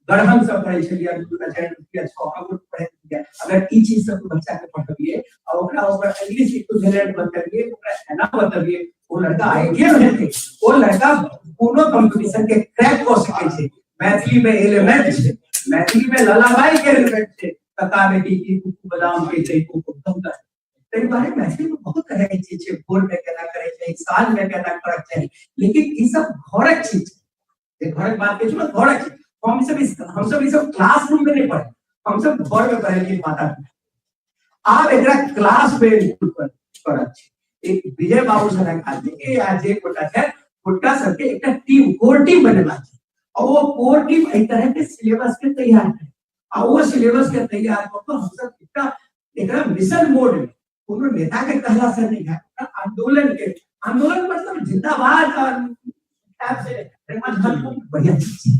गढ़हन सब पढ़ै छलियै, दू दूटा चारि रुपया छओ अगुर पढ़ै छलियै। अगर ई चीज सब बच्चा के पढ़बियै आ ओकरा ओकर इंग्लिश इक्विवेलेंट बतबियै, ओकरा एना बतबियै, ओ लड़का आइडियल हेतै, ओ लड़का कोनो कंपटीशन के क्रैक कऽ सकै छै। मैथिली में एलिमेंट छै, मैथिली में ललाबाई के एलिमेंट छै, कका बेटी की कुकू बादाम के छै, कुकू धमका। ताहि दुआरे मैथिली में बहुत तरह के चीज छै, भोर में केना करै छै, साँझ में केना करक चाही, लेकिन ई सब घरक चीज छै। जे घरक बात कहै छी ने, घरक चीज। हमसब ई सब क्लासरूम में नहि पढ़े, हमसब घर में पढ़े माता पिता। आब एकरा क्लास में इनपुट करक छै। एक विजय बाबू सनक आदमी के या जे गोटा छै, हुनका सबके एकटा टीम, कोर टीम बनेबाक छै, आ ओ कोर टीम एहि तरह के सिलेबस के तैयार करे, आ ओ सिलेबस के तैयार कऽ कऽ हमसब एकटा एकरा मिशन मोड में, कोनो नेता के कहला से नहीं है, आंदोलन के आंदोलन मतलब जिंदाबाद और से बढ़िया चीज।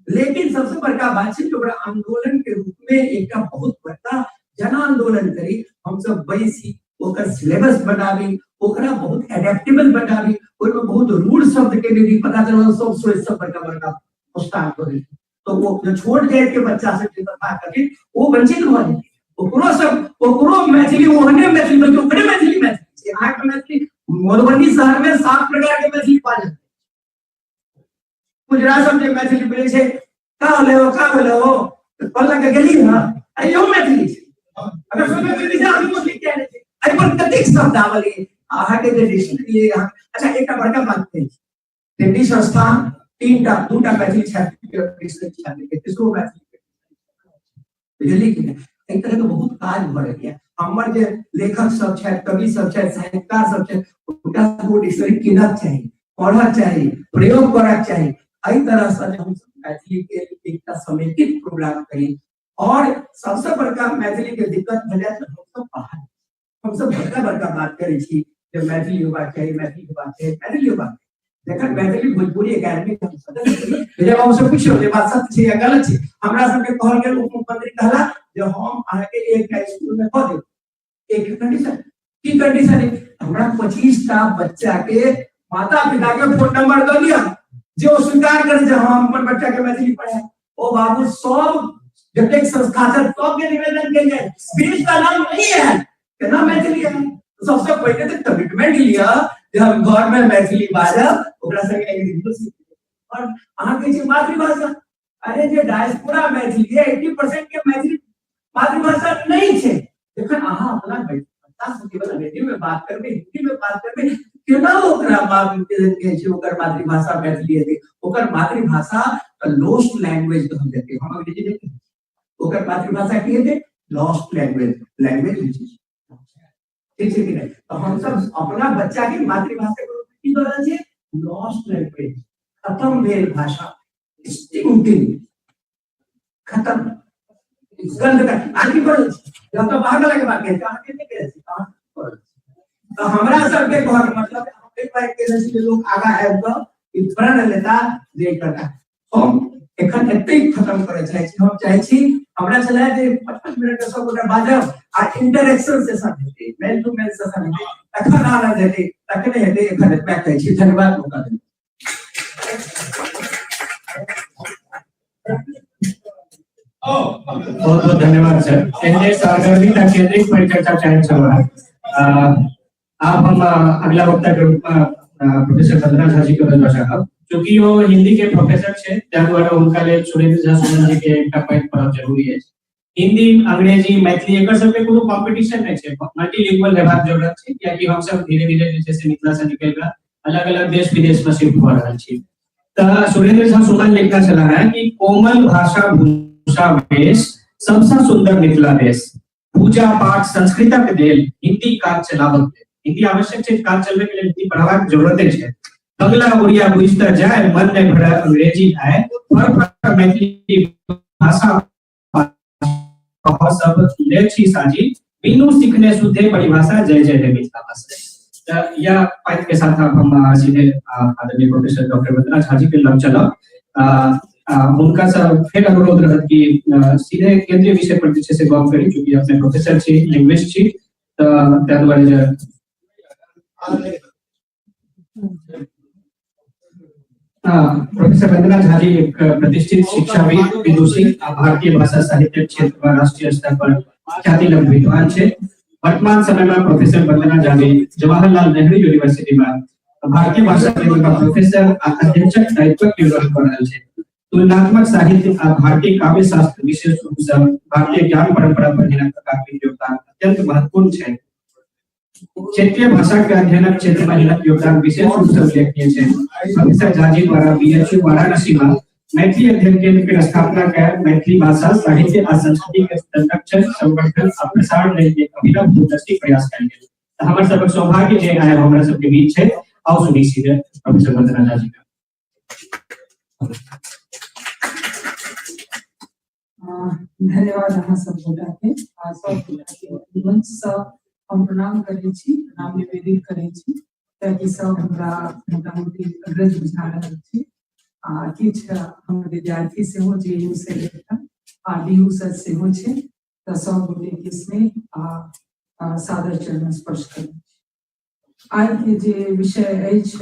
लेकिन सबसे बड़का बात छै ओकरा आंदोलन के रूप में एकटा बहुत बड़का जन आंदोलन करी, हमसब बैसी ओकर सिलेबस बनाबी, ओकरा बहुत एडेप्टेबल बनाबी, ओहिमे बहुत रूढ़ शब्द के यदि पता चलल सब सोच सब बड़का बड़का उस्ताद हो गेल, तो वो जो छोट जाति के बच्चा सब जे तथाकथित ओ वंचित भऽ जेतै, ओकरो सब ओकरो मैथिली ओहने मैथिली, बल्कि ओकरे मैथिली मैथिली छै। अहाँके मैथिली मधुबनी शहर में 7 प्रकार के मैथिली बाजल, गुजरात सब जे मैथिली बोलै छै, का होलै हो, का होलै हो, पल्ला के गेली हँ, अइयो मैथिली छै। अगर सुनबै मैथिली छै, आदमी मैथिली किया नहि छै? एहि पर कतेक शब्दावली अहाँके जे डिक्शनरी अहाँ, अच्छा एकटा बड़का बात कहै छी, दिल्ली संस्थान तीनटा दूटा मैथिली छात्र छात्र तेसरो मैथिली बुझलियै कि नहि? एहि तरह के बहुत काज भऽ रहल यऽ। हमर जे लेखक सब छथि, कवि सब छथि, साहित्यकार सब छथि, हुनका सबके डिक्शनरी कीनक चाही, पढ़क चाही, प्रयोग करक चाही। एहि तरह से जे हमसब मैथिली के एकटा समेकित प्रोग्राम करी। और सबसे बड़का मैथिली के दिक्कत भऽ जायत हमसब बाहर, हमसब बड़का बड़का बात करै छी जे मैथिली होबाक चाही, मैथिली होबाक चाही, मैथिली होबाक चाही। जखन मैथिली भोजपुरी एकेडमी के हम सदस्य छी, विजय बाबू से पुछियौ जे बात सत्य छै या गलत छै। हमरा सबके कहल गेल, उप मुख्यमंत्री कहला जे हम अहाँके एकटा स्कूल में कऽ देब, एक कंडीशन। की कंडीशन है? हमरा 25टा बच्चा के माता पिता के फोन नंबर दऽ दिअ जे ओ स्वीकार करे जे हम अपन बच्चा के मैथिली पढ़ाए। ओ बाबू सब जतेक संस्था छै सबके निवेदन केलियै, 20 टा नाम नहीं है, केना मैथिली है? सबसे पहिले तऽ कमिटमेंट लिअ जे हम घर में मैथिली बाजब, ओकरा संगे अंग्रेजियो सीख लेब। और अहाँ कहै छियै मातृभाषा, अरे जे डायस्पोरा मैथिली है, 80% के मैथिली मातृभाषा नहीं छै। जखन अहाँ अपना बच्चा से केवल अंग्रेजी में बात करबै, हिंदी में बात करबै, केना ओकरा बाप कहै छै ओकर मातृभाषा मैथिली हेतै? ओकर मातृभाषा लॉस्ट लैंग्वेज कहल जेतै। हम अंग्रेजी नहि कहै छी। ओकर मातृभाषा की हेतै? लॉस्ट लैंग्वेज, लैंग्वेज होइ छै, ठीक छै कि नहि? तऽ हमसब अपना बच्चा के मातृभाषा के रूप में की दऽ रहल छियै? लॉस्ट लैंग्वेज, खत्म भेल भाषा, एक्सटिंक्टिंग, खत्म, गंध का आगे बढ़ल छी। जब तऽ बाहर वाला के बात कहै छी, अहाँके नहि कहै छी, अहाँ बढ़ल छी। तऽ हमरा सबके कहक मतलब हम एक बार कहने छी जे लोक आगाँ आबि कऽ ई प्रण लेता जे एकर हम एखन एते खत्म करय चाहै छी। हम चाहै छी, हमरा छलै जे 5-5 मिनट सब गोटा बाजब आ इंटरेक्शन सेशन हेतै, मैन टू मैन सेशन हेतै, तखन आनंद हेतै, तखने हेतै। एखन एतबा कहै छी, धन्यवाद, मौका देलहुँ। बहुत बहुत धन्यवाद सर। एहने सारगर्भित आ केंद्रित परिचर्चा चाहै छलहुँ। आब हम अगला वक्ता के रूप में प्रोफेसर वंदना झा जी के बजबा चाहब। चूंकि ओ हिंदी के प्रोफेसर छै, ताहि दुआरे हुनका लेल सुरेंद्र झा सुमन जी के एकटा पैघ पढ़ब जरूरी अछि। हिंदी, अंग्रेजी, मैथिली एकर सबके कोनो कॉम्पिटिशन नहि छै, मल्टीलिंगुअल हेबाक जरूरत छै, कियाकि हमसब धीरे धीरे जे छै से मिथिला से निकलि कऽ अलग अलग देश विदेश में शिफ्ट भऽ रहल छी। तऽ सुरेंद्र झा सुमन लिखने छलाह हैं कि कोमल भाषा भूषा वेश, सबसँ सुंदर मिथिला देश, पूजा पाठ संस्कृतक देल, हिंदी काज चलाबक लेल। हिंदी आवश्यक छै, काज चलबै के लेल हिंदी पढ़बाक जरूरते छै। बंगला उड़िया बुझता जाय, मन नहीं भरे अंग्रेजी आए, फर फर मैथिली भाषा सब ले छी साजी, बिनु सीखने शुद्धे परिभाषा, जय जय हे मिथिला भाषा। तऽ यह पाठ के साथ हम सीधे आदरणीय प्रोफेसर डॉक्टर वंदना झा जी के लग चलब। हुनका से फेर अनुरोध रहत कि सीधे केंद्रीय विषय पर जे छै से गप करी, चूंकि अपने प्रोफेसर छी, लिंग्विस्ट छी, तऽ ताहि दुआरे जे प्रोफेसर वंदना झा जी एक प्रतिष्ठित शिक्षाविद, विदुषी आ भारतीय भाषा साहित्य क्षेत्र में राष्ट्रीय स्तर पर ख्याति लब्ध विद्वान छै। वर्तमान समय में प्रोफेसर वंदना झा जी जवाहरलाल नेहरू यूनिवर्सिटी में भारतीय भाषा केंद्र का प्रोफेसर आ अध्यक्षक दायित्व निर्वहन कर रहल छै। तुलनात्मक साहित्य आ भारतीय काव्य शास्त्र विशेष रूप से भारतीय ज्ञान परंपरा पर हिनक अकादमिक योगदान अत्यंत महत्वपूर्ण छै। क्षेत्रीय भाषा के अध्ययनक क्षेत्र में हिनक योगदान विशेष रूप से उल्लेखनीय छै। प्रोफेसर झा जी द्वारा बीएचयू वाराणसी में मैथिली अध्ययन केंद्र के स्थापना कर मैथिली भाषा, साहित्य आ संस्कृति के संरक्षण, संवर्धन आ प्रसार लेल एक अभिनव दूरदर्शी प्रयास कयल गेल। तऽ हमर सबक सौभाग्य जे आइ हमरा सबके बीच छै। आउ सुनी सीधे प्रोफेसर वंदना झा जी का। धन्यवाद अहाँ सब गोटा के, आ सब गोटा के मंच से हम प्रणाम करै छी, प्रणाम निवेदित करै छी, कियाकि सब हमरा मोटामोटी अग्रज बुझा रहल छी। आ किछु हमर विद्यार्थी सेहो जे यू से एलखिन आ डी यू से सेहो छै, तऽ सब गोटे के स्नेह आ सादर चरण स्पर्श करै छी। आइ के जे विषय अछि,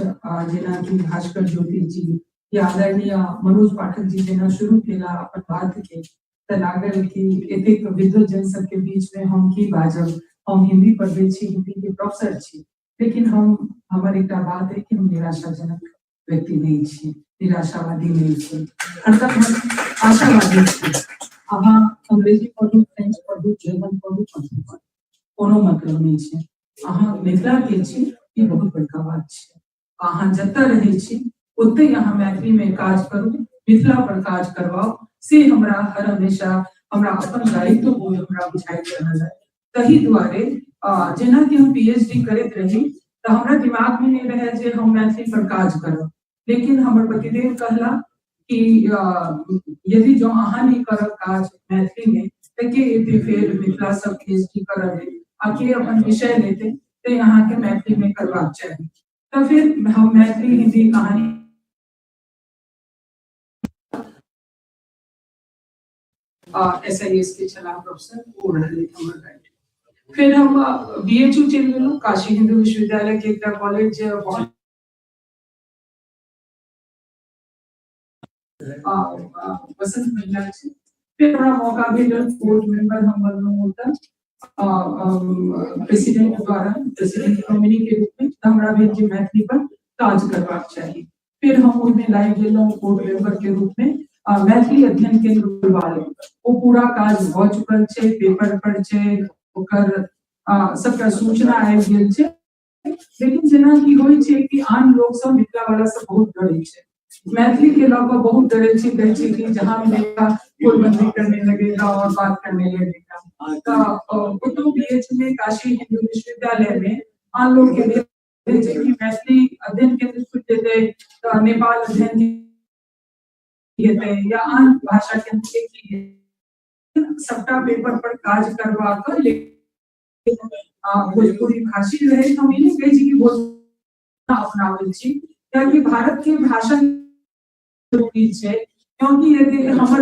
जेनाकि भास्कर ज्योति जी या आदरणीय मनोज पाठक जी जेना शुरू केला अपन बात के, तऽ लागल कि एतेक विद्वत जन सबके बीच में हम की बाजब। हम हिंदी पढ़बै छी, हिंदी के प्रोफेसर छी, लेकिन हमर एकटा बात है कि हम निराशाजनक व्यक्ति नहीं छी, निराशावादी नहीं छी, हरदम हम आशावादी छी। अहाँ अंग्रेजी पढ़ू, फ्रेंच पढ़ू, जर्मन पढ़ू, कथी पढ़ू, कोनो मतलब नहीं छै। अहाँ मिथिला के छी, ई बहुत बड़का बात छै। अहाँ जतऽ रहै छी ओतहि अहाँ मैथिली में काज करू, मिथिला पर काज करवाओ, से हमरा हर हमेशा हमरा अपन दायित्व बोध हमरा बुझाइत रहल है। तही दुआरे जेनाकि हम पीएचडी करैत रही तऽ हमरा दिमाग में नहीं रहे जे हम मैथिली पर काज करब, लेकिन हमर पतिदेव कहला कि यदि जो अहाँ नहीं करब काज मैथिली में तऽ के एते फेर मिथिला सब पीएचडी करब आ के अपन विषय लेते, ते अहाँ के मैथिली में करबाक चाही। तऽ फिर हम मैथिली हिंदी कहानी एसआईएस के छलाह प्रोफेसर, ओ रहले हमर गाइड। फिर हम बीएचयू चलि गेलहुँ, काशी हिंदू विश्वविद्यालय के एकटा कॉलेज बहुत वसंत महिला छै। फिर हमरा मौका भेटल, बोर्ड मेंबर हम बनलहुँ ओतऽ प्रेसिडेंट द्वारा, प्रेसिडेंट नॉमिनी के रूप में। तऽ हमरा भेल जे मैथिली पर काज करबाक चाही। फिर हम ओहिमे लागि गेलहुँ बोर्ड मेंबर के रूप में। मैथिली अध्ययन केंद्र खोलबा लेलहुँ, ओ पूरा काज भऽ चुकल छै, पेपर पर छै, ओकर सबटा सूचना आबि गेल छै। लेकिन जेना की होइ छै कि आन लोक सब मिथिला वाला सब बहुत डरै छै, मैथिली के लऽ कऽ बहुत डरै छै, कहै छै कि जहाँ मिलेगा कोई बंदी करने लगेगा और बात करने लगेगा। तऽ ओतौ बीएच में काशी हिंदू विश्वविद्यालय में आन लोक के भेल छै कि मैथिली अध्ययन केंद्र खुलि जेतै तऽ नेपाल अध्ययन हेतै या आन भाषा केंद्र के की हेतै, सबटा पेपर पर काज करवा कऽ भोजपुरी भाषी रहै। हम ई नहि कहै छी कि भोजपुरी अपनाबै छी, कियाकि भारत के भाषा जरूरी छै, क्योंकि यदि हमर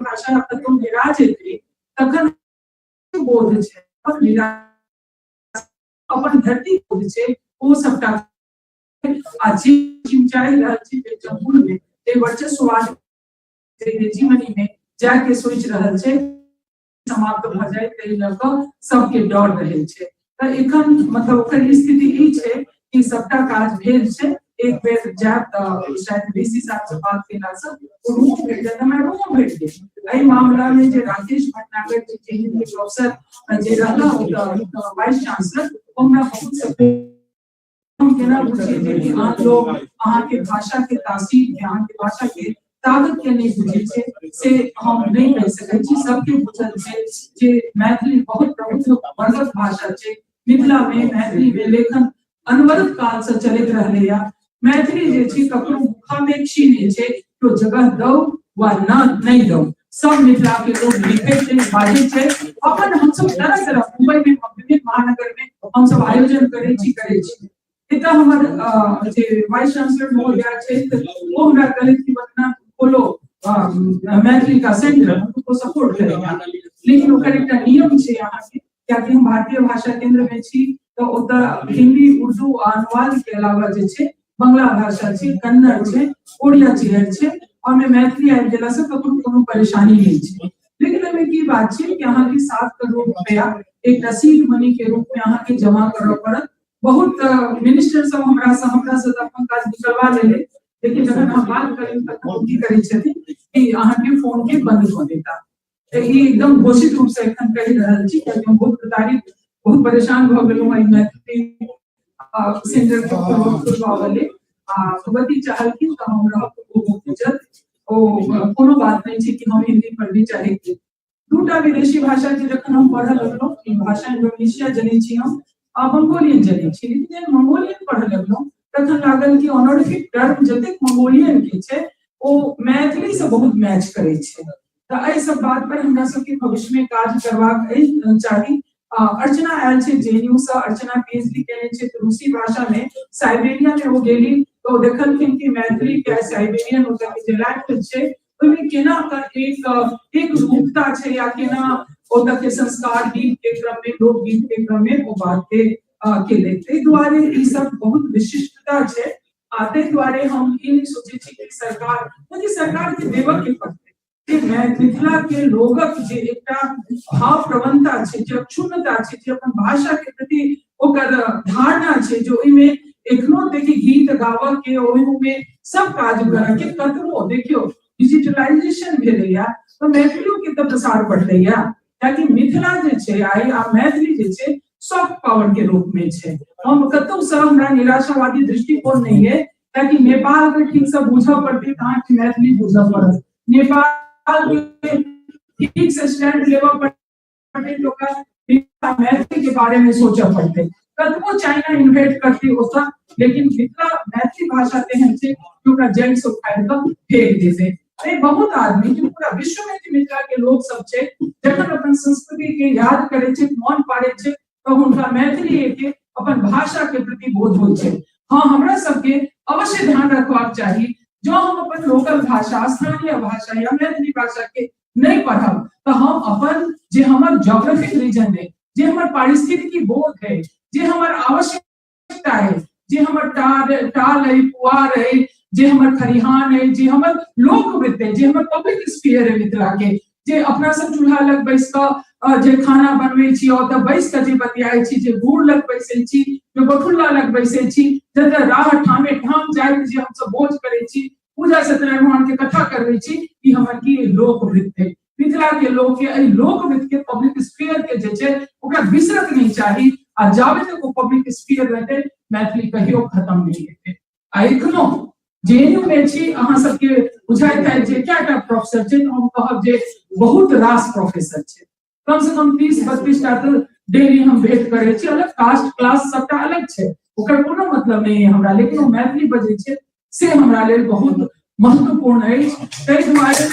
भाषा कतौ हेरा जेतै तखन बोध छै अपन धरती बोध छै ओ सबटा। आ जे चाहि रहल छी जम्मू में जे वर्चस्ववाद जीवनी में जाके सोचि रहल छै समाप्त भऽ जाय, ताहि लऽ कऽ सबके डर रहै छै। तऽ एखन मतलब ओकर स्थिति ई छै कि सबटा काज भेल छै, एक बेर जायब तऽ शायद वीसी साहब से बात केलासँ रूमो भेट जायत, हमरा रूमो भेट गेल। एहि मामला में जे राकेश भटनागर जी जे हिंदी प्रोफेसर जे रहला वाइस चांसलर, हमरा बहुत हम केना बुझिए जे कि आन लोग अहाँके भाषा के तासीर के, अहाँके भाषा के ताकत के नहीं बुझै छै, से हम नहीं कहि सकै छी। सबके बुझल छै जे मैथिली बहुत प्रमुख वर्गक भाषा छै, मिथिला में मैथिली में लेखन अनवरत काल से चलैत रहलैया। मैथिली जे छै ककरो मुखापेक्षी नहीं छै, तो जगह दौ वा न नहीं दौ, सब मिथिला के लोग लिखे छै, बाजै छै। अपन हमसब तरह तरह मुंबई में विभिन्न महानगर में हमसब आयोजन करै छी करै छी। एतऽ हमर जे वाइस चांसलर महोदय छै ओ हमरा कहलथि कि वंदना खोलो मैथिली का सेंटर, हम तुमको सपोर्ट करेंगे, लेकिन ओकर एकटा नियम छै अहाँके, कियाकि हम भारतीय भाषा केंद्र में छी तऽ ओतऽ हिंदी उर्दू आ अनुवाद के अलावा जे छै बंगला भाषा छै, कन्नड़ छै, ओड़िया चिहर छै, ओहिमे मैथिली आबि गेलासँ ककरो कोनो परेशानी नहि छै। लेकिन ओहिमे की बात छै कि अहाँके 7 करोड़ रुपया एकटा सीड मनी के रूप में अहाँके जमा करऽ पड़त। बहुत मिनिस्टर सब हमरा से तऽ अपन काज निकलवा लेले, लेकिन जखन हम बात करी तखन की करै छथिन कि अहाँके फोन के बंद कऽ देता। तऽ ई एकदम घोषित रूप से एखन कहि रहल छी, कियाकि हम बहुत प्रताड़ित, बहुत परेशान भऽ गेलहुँ एहि मैथिली सेंटर के खोलबाबऽ लेल। आ भगवती चाहलखिन तऽ हम रहब ओ बुझत, ओ कोनो बात नहि छै कि हम हिंदी पढ़ी चाहे दूटा विदेशी भाषा के जखन हम पढ़ऽ लगलहुँ, ई भाषा इंडोनेशिया जनै छी हम आ मंगोलियन जनै छी, लेकिन जहन मंगोलियन पढ़ऽ लगलहुँ तखन लागल कि ऑनरिफिक टर्म जतेक मंगोलियन के छै ओ मैथिली से बहुत मैच करै छै। तऽ एहि सब बात पर हमरा सबके भविष्य में काज करबाक चाही। अर्चना आयल छै जेएनयू से, अर्चना पीएचडी केने छै रूसी भाषा में, साइबेरिया में ओ गेली तऽ ओ देखलखिन कि मैथिली के साइबेरियन ओतऽ के जे लैंग्वेज छै ओहिमे केना एक रूपता छै या केना ओतऽ के संस्कार गीत के क्रम में, लोकगीत के क्रम में ओ बात के ले। ताहि दुआरे ई सब बहुत विशिष्टता छै। आ ताहि दुआरे हम ई नहि सोचै छी कि सरकार, सरकार के देबऽ के पड़तै मिथिला के लोगक जे एकटा भाव प्रवणता छै, जे अक्षुण्णता छै, जे अपन भाषा के प्रति ओकर धारणा छै, जो ओहिमे एखनो देखी गीत गाबऽ के, ओहिमे सब काज करऽ के, कतबो देखियौ डिजिटलाइजेशन भेलैया तऽ मैथिलियो के तऽ प्रसार बढ़लैया, कियाकि मिथिला जे छै आइ आ मैथिली जे छै सॉफ्ट पावर के रूप में छै। हम कतौ से हमरा निराशावादी दृष्टिकोण नहीं है, कियाकि नेपाल के ठीक से बुझऽ पड़तै तऽ अहाँके मैथिली बुझऽ पड़त, नेपाल के ठीक से स्टैंड लेबऽ पड़तै तऽ ओकरा मैथिली के बारे में सोचऽ पड़तै। कतबो चाइना इन्वेट करतै ओतऽ, लेकिन मिथिला मैथिली भाषा तेहन छै कि ओकरा जड़ि से उखाड़ि कऽ फेंक देतै। अरे बहुत आदमी जो पूरा विश्व में जे मिथिला के लोग सब छै, जखन अपन संस्कृति के याद करै छै, मन पाड़ै छै, तऽ हुनका मैथिली के अपन भाषा के प्रति बोध होइ छै। हाँ, हमरा सबके अवश्य ध्यान रखबाक चाही, जो हम अपन लोकल भाषा, स्थानीय भाषा या मैथिली भाषा के नहीं पढ़ब तऽ हम अपन जे हमर ज्योग्राफिक रीजन है, जे हमर पारिस्थितिकी बोध है, जे हमर आवश्यकता है, जे हमर टाल है, पुआर है, जे हमर खरिहान है, जे हमर लोकवृत्त है, जे हमर पब्लिक स्फीयर है मिथिला के, जे अपना सब चूल्हा लग बैस कऽ जे खाना बनबै छी, ओतऽ बैस कऽ जे बतियाइ छी, जे गुड़ लग बैसै छी, जे बठुल्ला लग बैसै छी, जतऽ राह ठामे ठाम जाइत जे हमसब भोज करै छी, पूजा सत्यनारायण भगवान के कथा करबै छी, ई हमर की लोकवृत्त है। मिथिला के लोक के एहि लोकवृत्त के पब्लिक स्फीयर के जे छै ओकरा बिसरक नहीं चाही। आ जाबे तक ओ पब्लिक स्फीयर रहतै मैथिली कहियो खत्म नहि हेतै। आ एखनो जेएनयू में छी, अहाँ सबके बुझाइत हैत जे कएटा प्रोफेसर छै, हम कहब जे बहुत रास प्रोफेसर छै, कम से कम 30-32 टा तऽ डेली हम भेंट करै छी। अलग कास्ट क्लास सबटा अलग छै, ओकर कोनो मतलब नहि है हमरा, लेकिन ओ मैथिली बजै छै से हमरा लेल बहुत महत्वपूर्ण अछि। ताहि दुआरे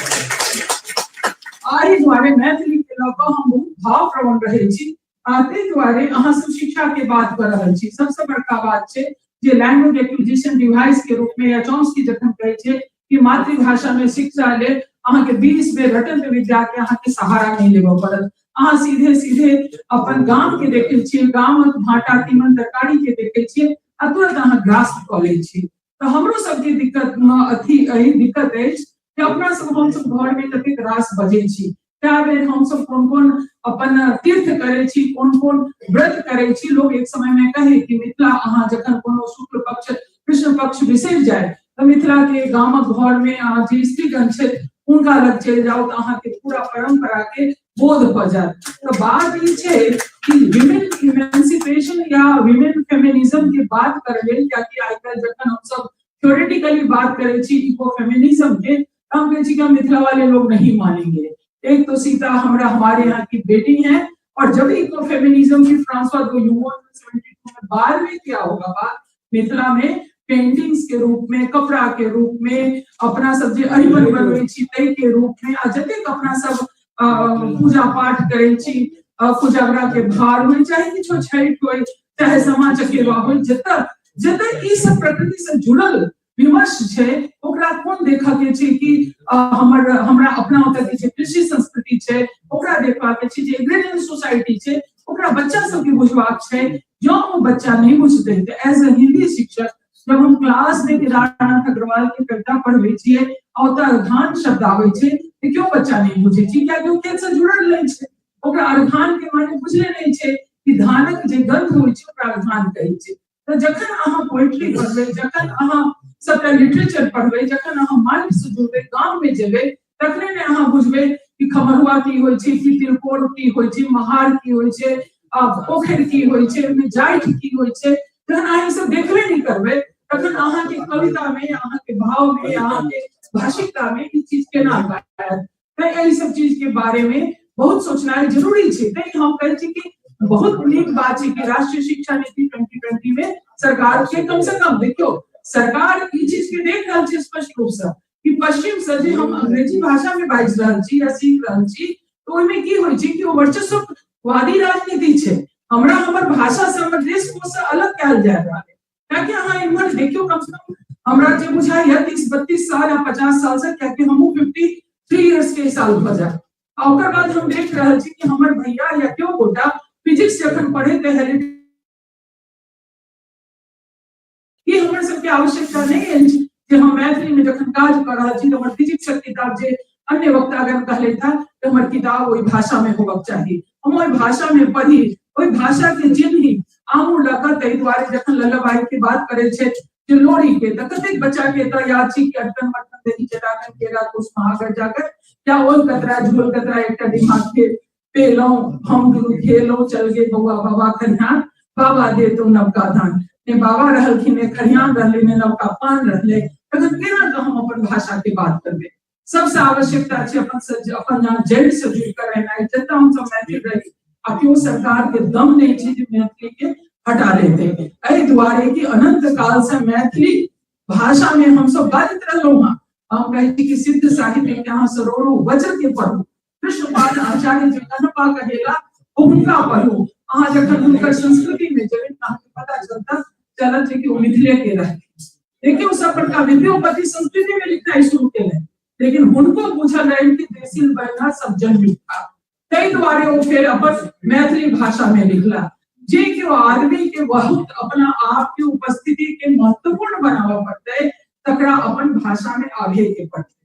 एहि दुआरे मैथिली के लऽ कऽ हम बहुत भाव प्रवण रहै छी। आ ताहि दुआरे अहाँ सब शिक्षा के बात कऽ रहल छी। सबसँ बड़का बात छै जे लैंग्वेज एक्विजिशन डिवाइस के रूप में या चॉम्स्की जखन कहै छै कि मातृभाषा में शिक्षा लेल अहाँके 20 बेर रटल विद्या के अहाँके सहारा नहि लेबऽ पड़त। अहाँ सीधे सीधे अपन गाम के देखे छियै, गामक भाटा तीमन तरकारी के देखे छियै आ तुरंत अहाँ ग्रास्प कऽ लै छी। तऽ हमरो सबके दिक्कत अथी एहि दिक्कत अछि कि अपना सब हमसब घर में कतेक रास बजै छी, कए बेर हमसब कोन कोन अपन तीर्थ करै छी, कोन कोन व्रत करै छी। लोग एक समय में कहे कि मिथिला अहाँ जखन कोनो शुक्ल पक्ष कृष्ण पक्ष बिसरि जाय तऽ मिथिला के गामक घर में अहाँ जे स्त्रीगण छै हुनका लग चलि जाउ तऽ अहाँके पूरा परंपरा के बोध भऽ जायत। तऽ बात ई छै कि विमेन इमेंसिपेशन या विमेन फेमिनिज्म के बात करै लेल, कियाकि आइ काल्हि जखन हमसब थ्योरेटिकली बात करै छी इको फेमिनिज्म के, हम कहै छी कि हम मिथिला वाले लोग नहीं मानेंगे। एक तो सीता हमरा हमारे यहाँ की बेटी है, और जब इको फेमिनिज्म की फ्रांसवा दो युवोन 72 में बाद में क्या होगा बात, मिथिला में पेंटिंग्स के रूप में, कपड़ा के रूप में, अपना सब जे अरिपन बनबै छी ताहि के रूप में, आ जतेक अपना सब पूजा पाठ करै छी, कोजागरा के भार होइ, चाहे किछो छठि होइ, चाहे सामा चकेवा होइ, जतऽ जतऽ ई सब प्रकृति से जुड़ल विमर्श छै ओकरा कोन देखऽ के छै कि हमर हमरा अपना ओतऽ के जे कृषि संस्कृति छै ओकरा देखबाक छै, जे एग्रेरियन सोसाइटी छै ओकरा बच्चा सबके बुझबाक छै। जँ ओ बच्चा नहि बुझतै तऽ एज अ हिंदी शिक्षक जब हम क्लास में केदारनाथ अग्रवाल के कविता पढ़बै छियै आ ओतऽ अर्घान शब्द आबै छै तऽ क्यों बच्चा नहि बुझै छै, कियाकि ओ खेत से जुड़ल नहि छै, ओकरा अर्घान के माने बुझले नहि छै कि धानक जे गंध होइ छै ओकरा अर्घान कहै छै। तऽ जखन अहाँ पोएट्री पढ़बै, जखन अहाँ सबटा लिटरेचर पढ़बै, जखन अहाँ माटि से जुड़बै, गाम में जेबै, तखने ने अहाँ बुझबै कि खमरुआ की होइ छै, कि तिलकोर की होइ छै, महार की होइ छै, पोखरि की होइ छै, ओहिमे जाठि की होइ छै। जखन अहाँ ई सब देखबे नहि करबै तखन अहाँके कविता में, अहाँके भाव में, अहाँके भाषिकता में ई चीज केना आयत। तैं एहि सब चीज के बारे में बहुत सोचनाइ जरूरी छै। तैं हम कहै छी कि बहुत नीक बात छै कि राष्ट्रीय शिक्षा नीति 2020 में सरकार के कम से कम देखियौ सरकार ई चीज के देख रहल छै स्पष्ट रूप से कि पश्चिम से जे हम अंग्रेजी भाषा में बाजि रहल छी या सीख रहल छी तऽ ओहिमे की होइ छै कि ओ वर्चस्ववादी राजनीति छै, हमरा हमर भाषा से हमर देश को से अलग कयल जा रहल है। कियाकि अहाँ इम्हर देखियौ कम से कम हमरा जे बुझाइया 30-32 साल या 50 साल से, कियाकि हमहूँ 53 इयर्स के साल भऽ जायब, आ ओकर बाद हम देख रहल छी कि हमर भैया या केओ गोटा फिजिक्स जखन पढ़ैत रहै कि हमर सबके आवश्यकता नहि अछि जे हम मैथिली में जखन काज कऽ रहल छी तऽ हमर फिजिक्सक किताब जे अन्य वक्तागण कहले था तऽ हमर किताब ओहि भाषा में होबक चाही, हम ओहि भाषा में पढ़ी, ओहि भाषा के चिन्ही आमू लऽ कऽ। ताहि दुआरे जखन लल्लाबाई के बात करै छै जे लोरी के, तऽ कतेक बच्चा के एतऽ याद छै कि अटकन मटकन दही चटाकन केरा कुश महागर जाकर क्या ओल कतरा झोल कतरा एकटा दिमाग के पेलहुँ हम दुनू खेलहुँ चल गे बौआ बाबा खरिहान बाबा दे तो नवका धान। ने बाबा रहलखिन, ने खरिहान रहलै, ने नवका पान रहलै, तखन केना कऽ हम अपन भाषा के बात करबै। सबसँ आवश्यकता छै अपन अपन जड़ि से जुड़ि कऽ रहनाइ। जतऽ हमसब मैथिल रही आ केओ सरकार के दम नहि छै जे मैथिली के हटा लेतै। एहि दुआरे कि अनंत काल से मैथिली भाषा में हमसब बाजैत रहलहुँ हँ। हम कहै छी कि सिद्ध साहित्य के अहाँ सरोड़ो वज्र के पढ़ू, कृष्णपाद आचार्य जे कन्हपा कहेला हुनका पढ़ू। अहाँ जखन हुनकर संस्कृति में जेबै तऽ अहाँके पता चलता चलत जे कि ओ मिथिले के रहथिन। देखियौ सब बड़का विद्यापति संस्कृति में लिखनाइ शुरू केलनि, लेकिन हुनको बुझल रहनि कि देसिल बहिना सब जन मिथिला, ताहि दुआरे ओ फेर अपन मैथिली भाषा में लिखला। जे केओ आदमी के बहुत अपना आप के उपस्थिति के महत्वपूर्ण बनाबऽ पड़तै तकरा अपन भाषा में आबे के पड़तै।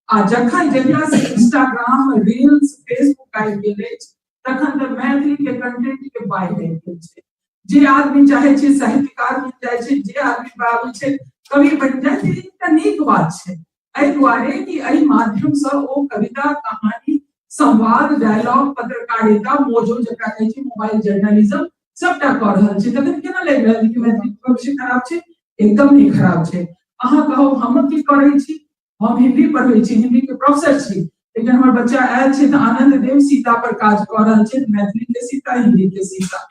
आ जखन जहिया से इंस्टाग्राम रील्स फेसबुक आबि गेल अछि तखन तऽ मैथिली के कंटेंट के बाढ़ि आबि गेल छै। जे आदमी चाहे छै साहित्यकार बनि जाइ छै, जे आदमी आबै छै कवि बनि जाइ छै। एकटा नीक बात छै एहि दुआरे कि एहि माध्यम से ओ कविता, कहानी, संवाद, डायलॉग, पत्रकारिता, मोजो जकरा कहै छै मोबाइल जर्नलिज्म, सबटा कऽ रहल छै। तखन केना लागि रहल छै कि मैथिली भविष्य खराब छै? एकदम नहि खराब छै। अहाँ कहू हम की करै छी? हम हिंदी पढ़बै छी, हिंदी के प्रोफेसर छी, लेकिन हमर बच्चा आयल छै तऽ आनंद देव सीता पर काज कऽ रहल छै, मैथिली के सीता, हिंदी के सीता।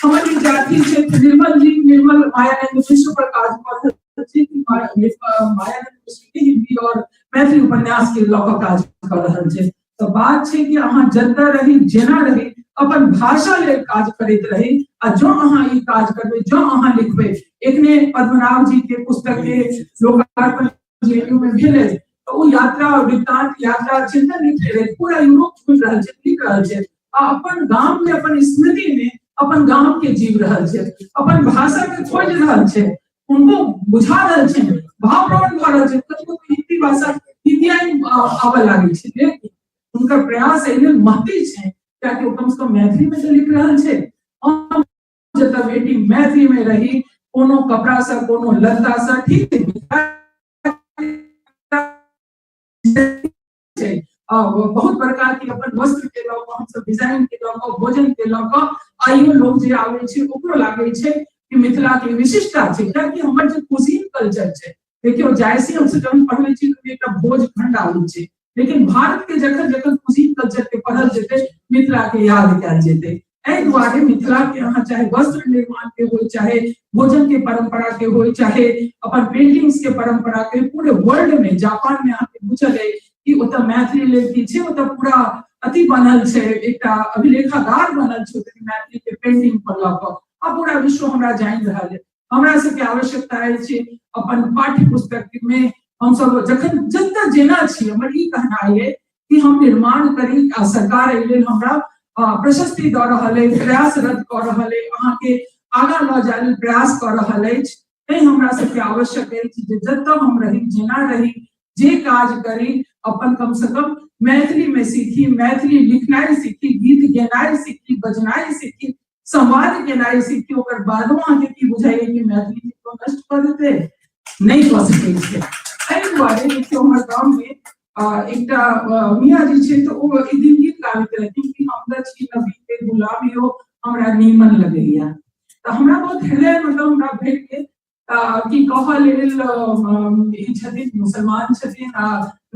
हमर विद्यार्थी छै निर्मल जी, निर्मल मायानंद विश्व पर काज कऽ रहल छै, मायानंद विश्व के हिंदी और मैथिली उपन्यास के लऽ कऽ काज कऽ रहल छै। तऽ बात छै कि अहाँ जतऽ रही, जेना रही, अपन भाषा लेल काज करैत रही। आ जो अहाँ ई काज करबै, जो अहाँ लिखबै, एखने पद्मनाभ जी के पुस्तक के लोकार्पण जेएनयू में भेलै, तऽ ओ यात्रा वृत्तांत, यात्रा चिंतन लिखले रहै, पूरा यूरोप घुमि रहल छै, लिख रहल छै, आ अपन गाम में, अपन स्मृति में अपन गाम के जीव रहल छै, अपन भाषा के खोज रहल छै, उनको बुझा रहल छै, भाव प्रवण भऽ रहल छै। कतबो हिंदी भाषा हिंदी आबऽ लागै छै, लेकिन हुनकर प्रयास एहि लेल महती छै कियाकि ओ कम से कम मैथिली में तऽ लिख रहल छै। हम जतऽ बेटी मैथिली में रही, कोनो कपड़ा से, कोनो लत्ता से, ठीक छै, बहुत प्रकार के अपन वस्त्र के लऽ कऽ, हमसब डिजाइन के लऽ कऽ, भोजन के लऽ कऽ, आइयो लोग जे आबै छै ओकरो लागै छै कि मिथिला के विशिष्टता छै, कियाकि हमर जे कुजीन कल्चर छै। देखियौ, जायसी हमसब जखन पढ़बै छी तऽ एकटा भोज खंड आबै छै, लेकिन भारत के जखन जखन कुजीन कल्चर के पढ़ल जेतै, मिथिला के याद कयल जेतै। एहि दुआरे मिथिला के अहाँ चाहे वस्त्र निर्माण के हो, चाहे भोजन के परंपरा के हो, चाहे अपन पेंटिंग्स के परंपरा के, पूरे वर्ल्ड में, जापान में अहाँके बुझल है कि ओतऽ मैथिली लेल की छै, ओतऽ पूरा अथी बनल छै, एकटा अभिलेखागार बनल छै ओतऽ मैथिली के पेंटिंग पर लऽ कऽ, आ पूरा विश्व हमरा जानि रहल है। हमरा सबके आवश्यकता अछि अपन पाठ्य पुस्तक में हमसब जखन जतऽ जेना छी, हमर ई कहनाइ है कि हम निर्माण करी, आ सरकार एहि लेल हमरा प्रशस्ति दऽ रहल अछि, प्रयासरत कऽ रहल अछि, अहाँके आगाँ लऽ जाय लेल प्रयास कऽ रहल अछि। तैं हमरा सबके आवश्यक अछि जे जतऽ हम रही, जेना रही, जे काज करी, अपन कम से कम मैथिली में सीखी, मैथिली लिखनाइ सीखी, गीत गेनाइ सीखी, बजनाइ सीखी, संवाद केनाइ सीखी। ओकर बादो अहाँके की बुझाइए कि मैथिली के नष्ट कऽ देतै? नहि कऽ सकै छै। एहि दुआरे देखियौ, हमर गाम में एकटा मियाँ जी छै, तऽ ओ एक दिन गीत गाबैत रहथिन कि हम तऽ छी नबी के गुलाम यो, हमरा नीमन लगैया। तऽ हमरा बहुत हृदय, मतलब हमरा भेट गेल कि कहऽ लेल ई छथिन, मुसलमान छथिन आ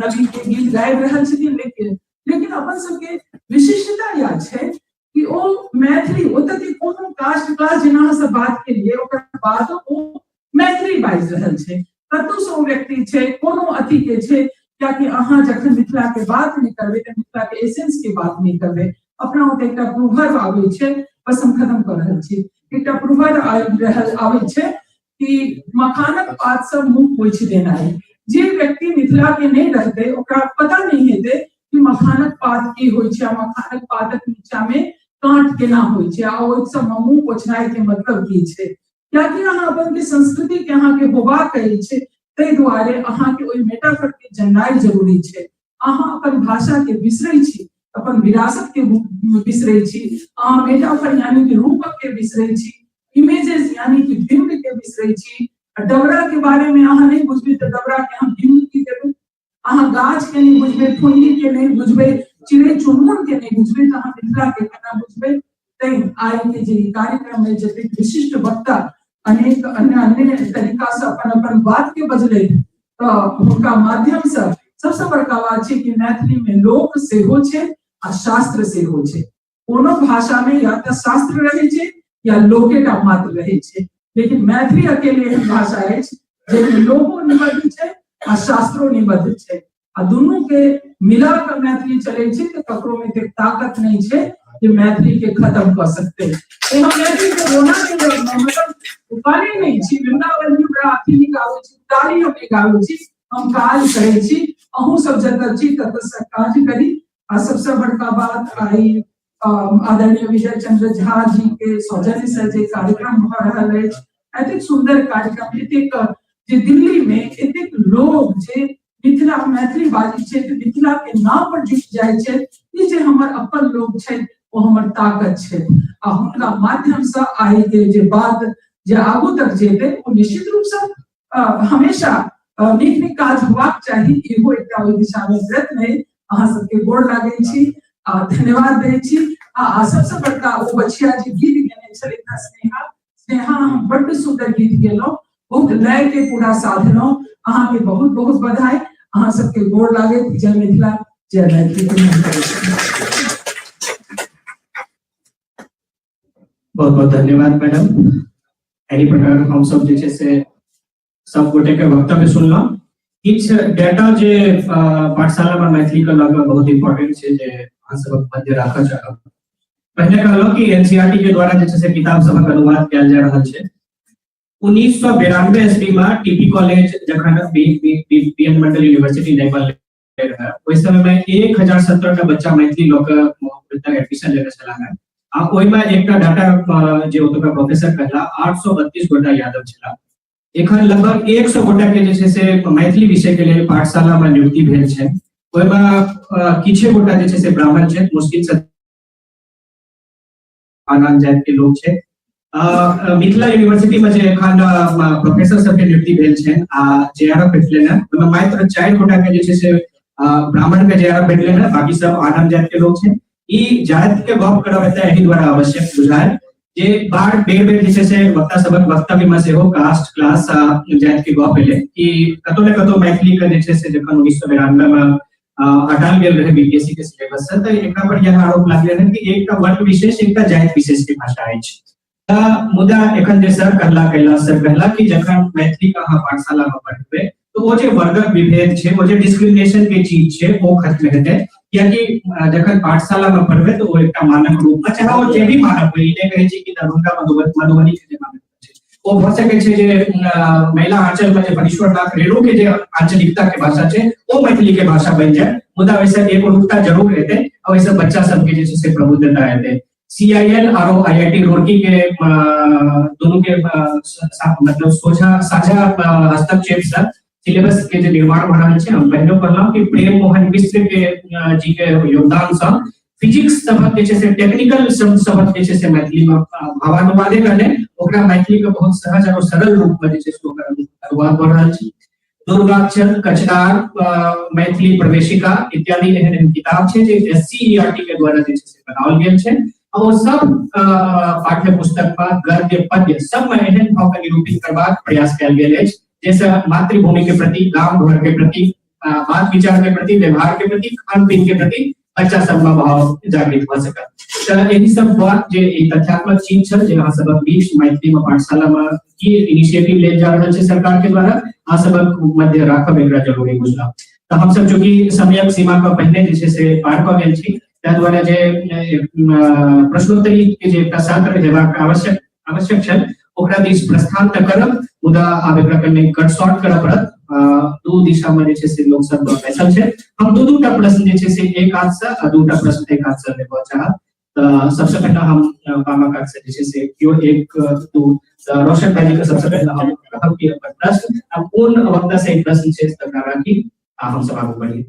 नबी के गीत गाबि रहल छथिन, लेकिन लेकिन अपन सबके विशिष्टता इएह छै कि ओ मैथिली, ओतऽ के कोनो कास्ट क्लास जेना अहाँ सब बात केलियै, ओकर बादो ओ मैथिली बाजि रहल छै, कतौ से ओ व्यक्ति छै, कोनो अथी के छै। कियाकि अहाँ जखन मिथिला के बात नहि करबै तऽ मिथिला के एसेंस के बात नहि करबै। अपना ओतऽ एकटा प्रोवर्ब आबै छै, बस हम खत्म कऽ रहल छी, एकटा प्रोवर्ब आबि रहल आबै छै कि मखानक पात सब मुँह पोछि देनाइ। जे व्यक्ति मिथिला के नहि रहतै ओकरा पता नहि हेतै कि मखानक पात की होइ छै, आ मखानक पातक नीचा में काँट केना होइ छै, आ ओहि सब मुँह पोछनाइ के मतलब की छै। कियाकि अहाँ अपन के संस्कृति के अहाँके होबाक अछि, ताहि दुआरे अहाँके ओहि मेटाफर के जननाइ जरूरी छै। अहाँ अपन भाषा के बिसरै छी, अपन विरासत के बिसरै छी, अहाँ मेटाफर यानी कि रूपक के बिसरै छी, इमेजेस यानी कि बिंब के बिसरै छी। डबरा के बारे में अहाँ नहीं बुझबै तऽ डबरा के हम बिंब की देबै? अहाँ गाछ के नहीं बुझबै, फुनगी के नहीं बुझबै, चिड़ै चुनमुन के नहीं बुझबै, तऽ अहाँ मिथिला के केना बुझबै? तैं आइ के जे कार्यक्रम में जतेक विशिष्ट वक्ता अनेक अन्य अन्य तरीका से अपन अपन बात के बजलै, तऽ हुनका माध्यम से सबसे बड़का बात छै कि मैथिली में लोक सेहो छै आ शास्त्र सेहो छै। कोनो भाषा में या तऽ शास्त्र रहै छै या लोकेटा मात्र रहै छै, लेकिन मैथिली अकेले एहन भाषा अछि जाहिमे लोको निबद्ध छै आ शास्त्रो निबद्ध छै, आ दुनू के मिला कऽ मैथिली चलै छै। तऽ ककरो में एतेक ताकत नहि छै जे मैथिली के खत्म कऽ सकतै। हम मैथिली के रोना के मतलब उकाने नहि छी, वृंदावन में हमरा अथी नहि गाबै छी, ताली हम नहि गाबै छी, हम काज करै छी। अहूँ सब जतऽ छी ततऽ से काज करी। आ सबसे बड़का बात, आइ आदरणीय विजय चंद्र झा जी के सौजन्य से जे कार्यक्रम भऽ रहल अछि, एतेक सुंदर कार्यक्रम, एतेक जे दिल्ली में एतेक लोग जे मिथिला मैथिली बाजै छै, मिथिला के नाम पर जुटि जाइ छै, ई जे हमर अपन लोग छै ओ हमर ताकत छै। आ हुनका माध्यम से आइ के जे बात जे आगू तक जेतै ओ निश्चित रूप से हमेशा नीक नीक काज होबाक चाही, इहो एकटा ओहि दिशा में प्रयत्न है। अहाँ सबके गोर लागै छी आ धन्यवाद दै छी। आ सबसे बड़का ओ बचिया जे गीत गेने देने छलथि स्नेहा। स्नेहा अहाँ बड्ड सुंदर गीत गेलहुँ, बहुत लय के पूरा साधलहुँ, अहाँके बहुत बहुत बधाई, अहाँ सबके गोर लागैत। जय मिथिला, जय मैथिली। बहुत बहुत धन्यवाद मैडम। एहि प्रकार हम सब जे छै से सब गोटे के वक्तव्य सुनलहुँ। किछु डेटा जे पाठशाला में मैथिली के लऽ कऽ बहुत इम्पोर्टेंट छै जे अहाँ सबक मध्य राखऽ चाहब। पहिने कहलहुँ कि एनसीईआरटी के द्वारा जे छै से किताब सबक अनुवाद कयल जा रहल छै। 1992 ईस्वी में टीपी कॉलेज जखन बी एन मंडल यूनिवर्सिटी नहि बनलै रहे, ओहि समय में 1017 टा बच्चा मैथिली लऽ कऽ एडमिशन लेने छलाह है। आ ओहिमे एकटा डाटा जे ओतुका प्रोफेसर कहला 832 गोटा यादव छलाह। एखन लगभग 100 गोटा के जे छै से मैथिली विषय के लेल पाठशाला में नियुक्ति भेल छै। ओहिमे किछे गोटा जे छै से ब्राह्मण छै, मुश्किल से आन आन जाति के लोग छै। मिथिला यूनिवर्सिटी में जे एखन प्रोफेसर सबके नियुक्ति भेल छै आ जेआरएफ भेटलै ने, ओहिमे मात्र 4 गोटा के जे छै से ब्राह्मण के जेआरएफ भेटलै ने, बाकी सब आन आन जाति के लोग छै। ई जाति के गप करब एतऽ एहि द्वारा आवश्यक बुझायल जे बार बेर बेर जे छै से वक्ता सबक वक्तव्य में सेहो कास्ट क्लास आ जाति के गप एलै कि कतौ ने कतौ मैथिली के जे छै से जखन 1992 में हटाल गेल रहे बीपीएससी के सिलेबस से, तऽ एकरा पर यह आरोप लागल रहे कि एकटा वर्ग विशेष एकटा जाति विशेष के भाषा अछि। मुदा एखन जे सर कहला, कैलाश सर कहला कि जखन मैथिली के अहाँ पाठशाला में पढ़बै तो ओ जे वर्गक विभेद छै, ओ जे डिस्क्रिमिनेशन के चीज छै, ओ खत्म हेतै। कियाकि जखन पाठशाला में पढ़बै तो ओ एकटा मानक रूप में, चाहे ओ जे भी मानक होइ, ई नहि कहै छी कि दरभंगा मधुबनी के जे मानक छै ओ भऽ सकै छै जे महिला आंचल में जे फणीश्वरनाथ रेणु के जे आंचलिकता के भाषा छै ओ मैथिली के भाषा बनि जाय, मुदा ओहिसँ एकरूपता जरूर हेतै आ ओहिसँ बच्चा सबके जे छै से प्रबुद्धता हेतै। सीआईएल और आईआईटी रुड़की के दोनों के मतलब सोझा साझा हस्तक्षेप से सिलेबस के जे निर्माण भऽ रहल छै। हम पहिनो कहलहुँ कि प्रेम मोहन मिश्र के जी के योगदान से फिजिक्स सबक जे छै से टेक्निकल शब्द सबक जे छै से मैथिली में भावानुवादे कहले ओकरा मैथिली के बहुत सहज और सरल रूप में जे छै से ओकर अनुवाद भऽ रहल छै। दुर्गाक्षर, कचनार, मैथिली प्रवेशिका इत्यादि एहन एहन किताब छै जे एससीईआरटी के द्वारा जे छै से बनाओल गेल छै आ ओ सब पाठ्य पुस्तक पर गद्य पद्य सब में एहन भाव के निरूपित करबाक प्रयास कयल गेल अछि जैसे मातृभूमि के प्रति, गाम घर के प्रति, बात विचार के प्रति, व्यवहार के प्रति, खान पीन के प्रति बच्चा सब में भाव जागृत भऽ सकत। तऽ एहि सब बात जे ई तथ्यात्मक चीज छल जे अहाँ सबक बीच मैथिली में पाठशाला में की इनिशिएटिव लेल जा रहल छै सरकार के द्वारा, अहाँ सबक मध्य राखब एकरा जरूरी बुझलहुँ। तऽ हमसब चूँकि समयक सीमा के पहिने जे छै से पार कऽ गेल छी, ताहि दुआरे जे प्रश्नोत्तरी के जे एकटा सत्र हेबाक आवश्यक छल ओकरा दिस प्रस्थान तऽ करब, मुदा आब एकरा कनि कट शॉर्ट करऽ पड़त। दू दिशा में जे छै से लोक सब बैसल छै। हम दू दूटा प्रश्न जे छै से एक हाथ से आ दूटा प्रश्न एक हाथ से लेबऽ चाहब। तऽ सबसे पहिने हम बामा कात से जे छै से केओ एक दू रोशन भाईजी के सबसे पहले हम कहब कि अपन प्रश्न आ कोन वक्ता से प्रश्न छै तकरा राखी आ हम सब आगू बढ़ी।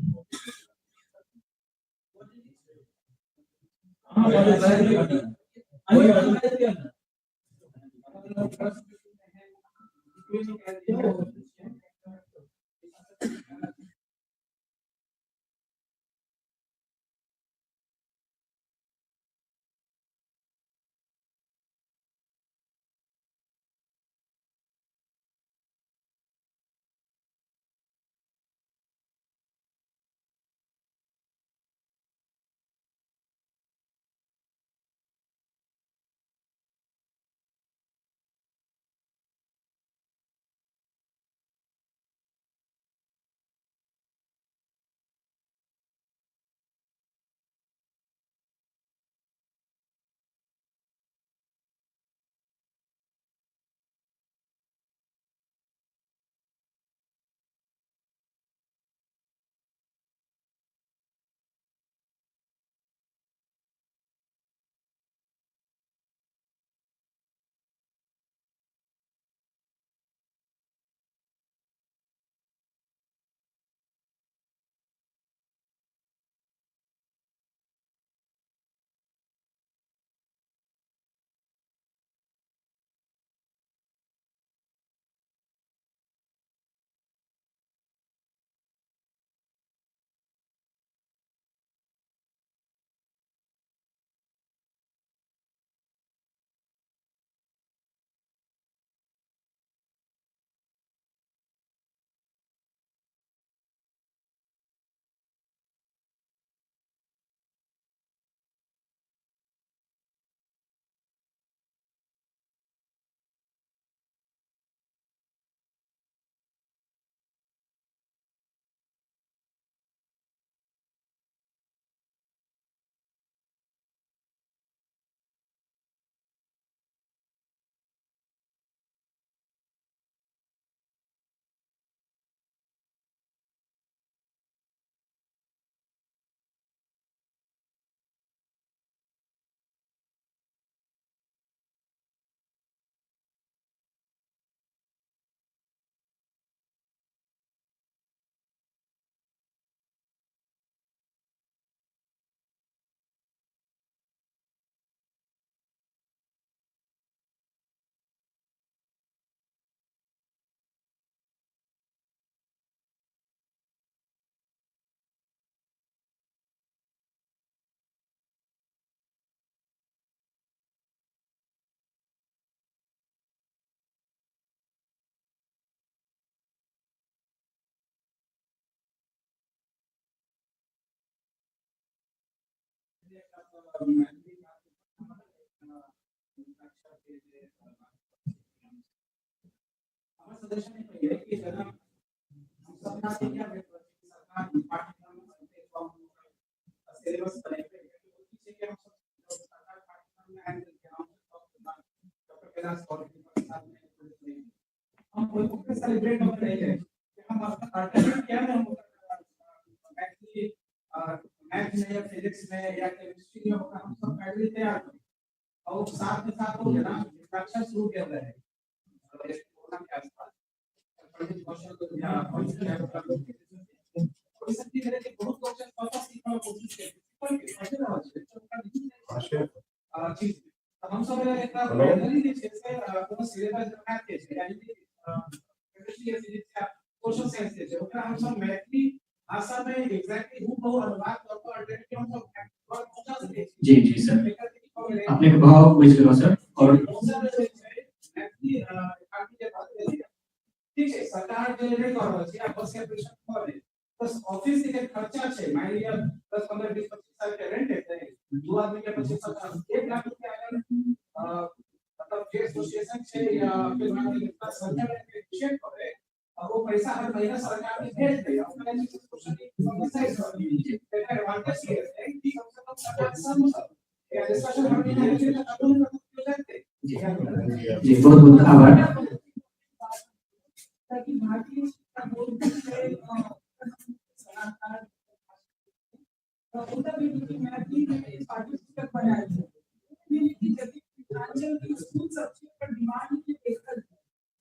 जी जी सर, अपने के भाव बुझ गेलहुँ सर। और ठीक है, सरकार जे नहि कऽ रहल छै आ बस के प्रेशर कऽ दे, बस ऑफिस के खर्चा छै, मान लिअ 10 15 20 25 साल के रेंट हेतै, दू आदमी के 25 50 1 लाख रुपया अगर मतलब जे एसोसिएशन छै या फिर सरकार के चेक करे और वो पैसा हर महीना सरकार के भेज दे, ओकरा जे छै सोशल समस्या है, एकर एडवांटेज की है कि कम से कम सरकार सब या डिस्कशन हर महीना हेतै तऽ कानून हो जाते। जी बहुत बहुत आभार। ताकि भारतीय शिक्षा बोर्ड के सलाहकार भी मैथिली में पाठ्यपुस्तक बनायल छै, जतेक मिथिलांचल के स्कूल सब छै ओकर डिमांड के देखल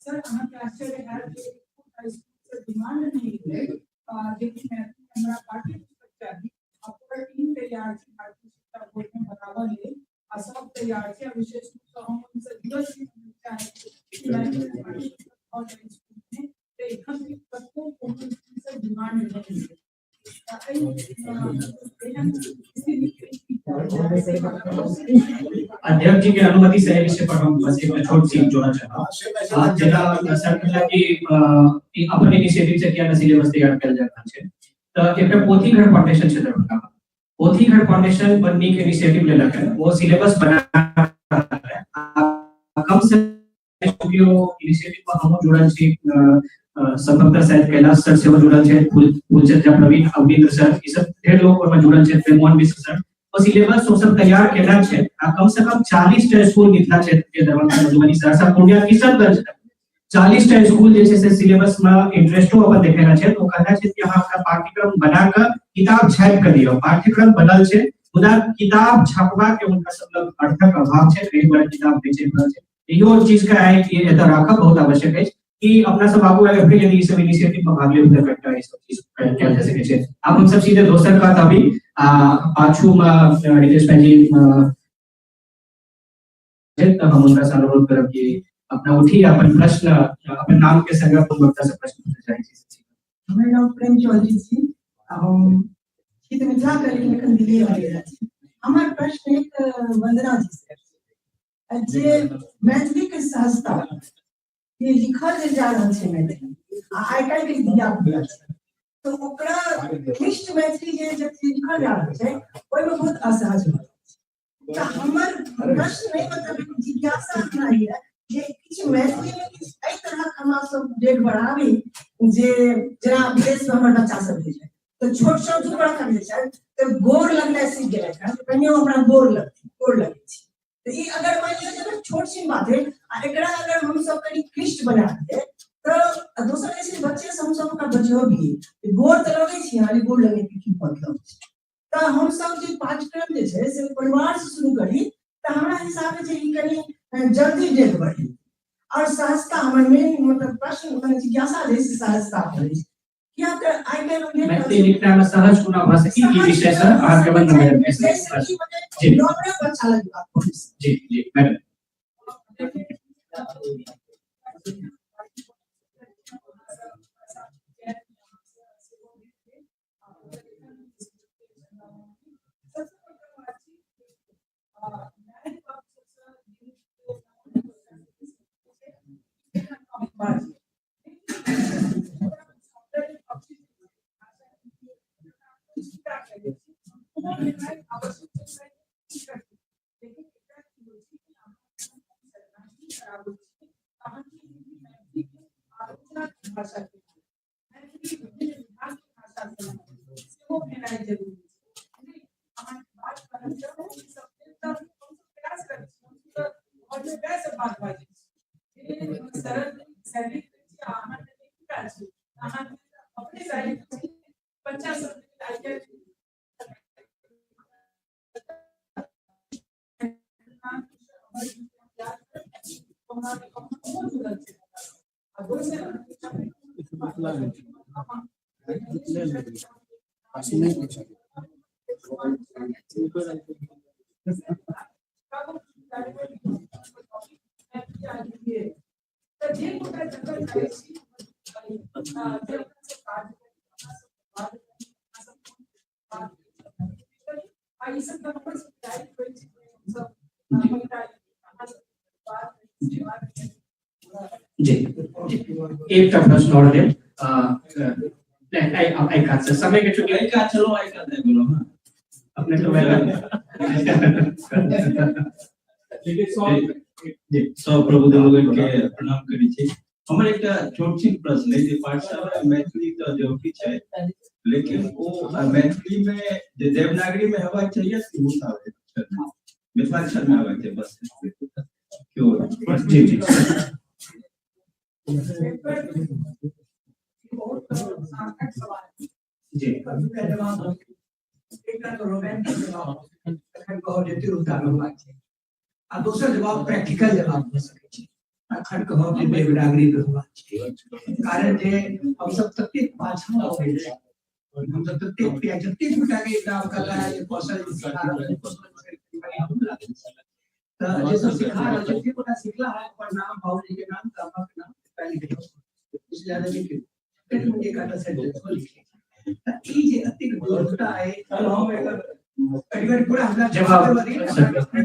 सर अहाँके आश्चर्य हैत जे एकोटा स्कूल से डिमांड नहि एलै जेकि मैथिली हमरा पाठ्यपुस्तक चाही। आ पूरा टीम तैयार छै भारतीय शिक्षा बोर्ड में बनाबऽ लेल आ सब तैयार छै। आ विशेष रूपसँ हम उनसे जुड़ल छी, चाहै छी मैथिली पाठ्यपुस्तक भऽ जाय स्कूल में, तऽ एखन भी कतहु कोनो स्कूल से डिमांड नहि एलै। अध्यक्ष जी के अनुमति से विषय पर हम बस एक छोट चीज जोड़ना चाहब। जेना सर कहला कि अपन इनिशिएटिव से किया सिलेबस तैयार कयल जा रहल छै, तऽ एकटा पोथी घर फाउंडेशन छै दरभंगा में, पोथी घर फाउंडेशन बड़ नीक इनिशिएटिव लेलक है, वो सिलेबस बना रहल है। कम से इनिशिएटिव पर हमहूँ जुड़ल छी, संभवतः शायद कैलाश सर सेहो जुड़ल छै, फूलचंद झा प्रवीण, अवनीन्द्र सर, ई सब ढेर लोग ओहिमे जुड़ल छै, प्रेमोहन मिश्र सर। ओ सिलेबस ओ सब तैयार केना छै आ कम से कम 40 टा स्कूल मिथिला क्षेत्र के दरभंगा, मधुबनी, सहरसा, पूर्णिया, किशनगंज तक 40 टा स्कूल जे छै से सिलेबस में इंटरेस्टो अपन देखेना छै। तो कहना छै कि अहाँ अपना पाठ्यक्रम बना कऽ किताब छापि कऽ दियौ। पाठ्यक्रम बनल छै मुदा किताब छापबा के हुनका सब लग अर्थक अभाव छै, एहि दुआरे किताब बेचै पड़ल छै। इहो चीज के आइ एतऽ राखब बहुत आवश्यक अछि कि अपना सब आगू आगे फिर यदि ई सब इनिशिएटिव में भाग लेब तऽ कनिटा ई सब चीज कयल जा सकै छै। आब हम सब सीधे दोसर बात अभी पाछू में रितेश भाई जी तऽ हम हुनका से अनुरोध करब कि अपना उठी अपन प्रश्न अपन नाम के संग अपन वक्ता से प्रश्न पूछै चाहै छी। हमर नाम प्रेम चौधरी छी, हम छी तऽ मिथिला के लेकिन एखन दिल्ली में रहै छी। हमर प्रश्न एक वंदना जी से जे मैथिली के सहजता ये लिखल जे जा रहल छै मैथिली आ आइ काल्हि के धिया पुता छै तऽ ओकरा क्लिष्ट मैथिली जे जब लिखल जा रहल छै ओहिमे बहुत असहज भऽ जाइ छै। तऽ हमर प्रश्न नहि मतलब जिज्ञासा हमरा यऽ जे किछु मैथिली में किछु एहि तरहक हमरा सब डेग बढ़ाबी जे जेना विदेश में हमर बच्चा सब जे छै तऽ छोट छोट दू बड़का जे छै तऽ गोर लगनाइ सीख गेलथि हँ, कनियो हमरा गोर लगतै गोर लगै छै। तऽ ई अगर मानि लिअ जे छोट छिन बात है आ एकरा अगर हमसब कनि क्लिष्ट बना दियै तऽ दोसर जे छै बच्चे से हमसब ओकरा बचबियै, गोर तऽ लगै छी अहाँ, गोर लगै के की मतलब छै। तऽ हमसब जे पाठ्यक्रम जे छै से परिवार से शुरू करी तऽ हमरा हिसाबे जे ई कनि जल्दी डेग बढ़ी। और सहजता हमर मेन मतलब प्रश्न मतलब जिज्ञासा जे से सहजता पर अछि, किया तऽ आइ काल्हि मैथिली लिखना में सहज कोना भऽ सकी ई विषय से अहाँके वंदना मैडम जी बच्चा लग बात करू। जी जी मैडम। हमरा कखनो जुड़ल छै। आ दोसर जे गोटा जतऽ जाइ छी ई सब हमर दायित्व होइ छै, सब जी। एकटा प्रश्न और लेब एहि कात से, समय के चूंकि एहि कात चलो, एहि कात नहि बोलो। हाँ, अपने तो सब प्रबुद्ध लोगन के प्रणाम करै छी। हमर एकटा छोट छिन प्रश्न है जे पाठशाला मैथिली तऽ जरूरी छै, लेकिन ओ मैथिली में जे देवनागरी में हेबाक चाहिए तिरहुता मिथिलाक्षर में हेबाक चाहिए, बस क्यों? जी जी बहुत सार्थक सवाल जी। जवाब एकटा तो रोमांटिक जवाब तखन कहब जे तिरहुता में होबाक चाही, आ दोसर जवाब प्रैक्टिकल जवाब भऽ सकै छै, तखन कहब जे देवनागरी में होबाक चाही। कारण जे हमसब ततेक पाछाँ भऽ गेल छी, हमसब ततेक जतेक गोटा के नाम कला है जे कौशल सिखा रहल छै, कौशल तऽ जे सब सिखा रहल छै, जे गोटा सिखला है अपन नाम, बाबूजी के नाम, बाबा के नाम पहले लिखो, कुछ ज्यादा नहीं लिखो, कनि मनि एक आधा सेंटेंस को लिखे। तऽ ई जे अतेक दुर्घटना है, हम एकर कनि पूरा हमरा जवाब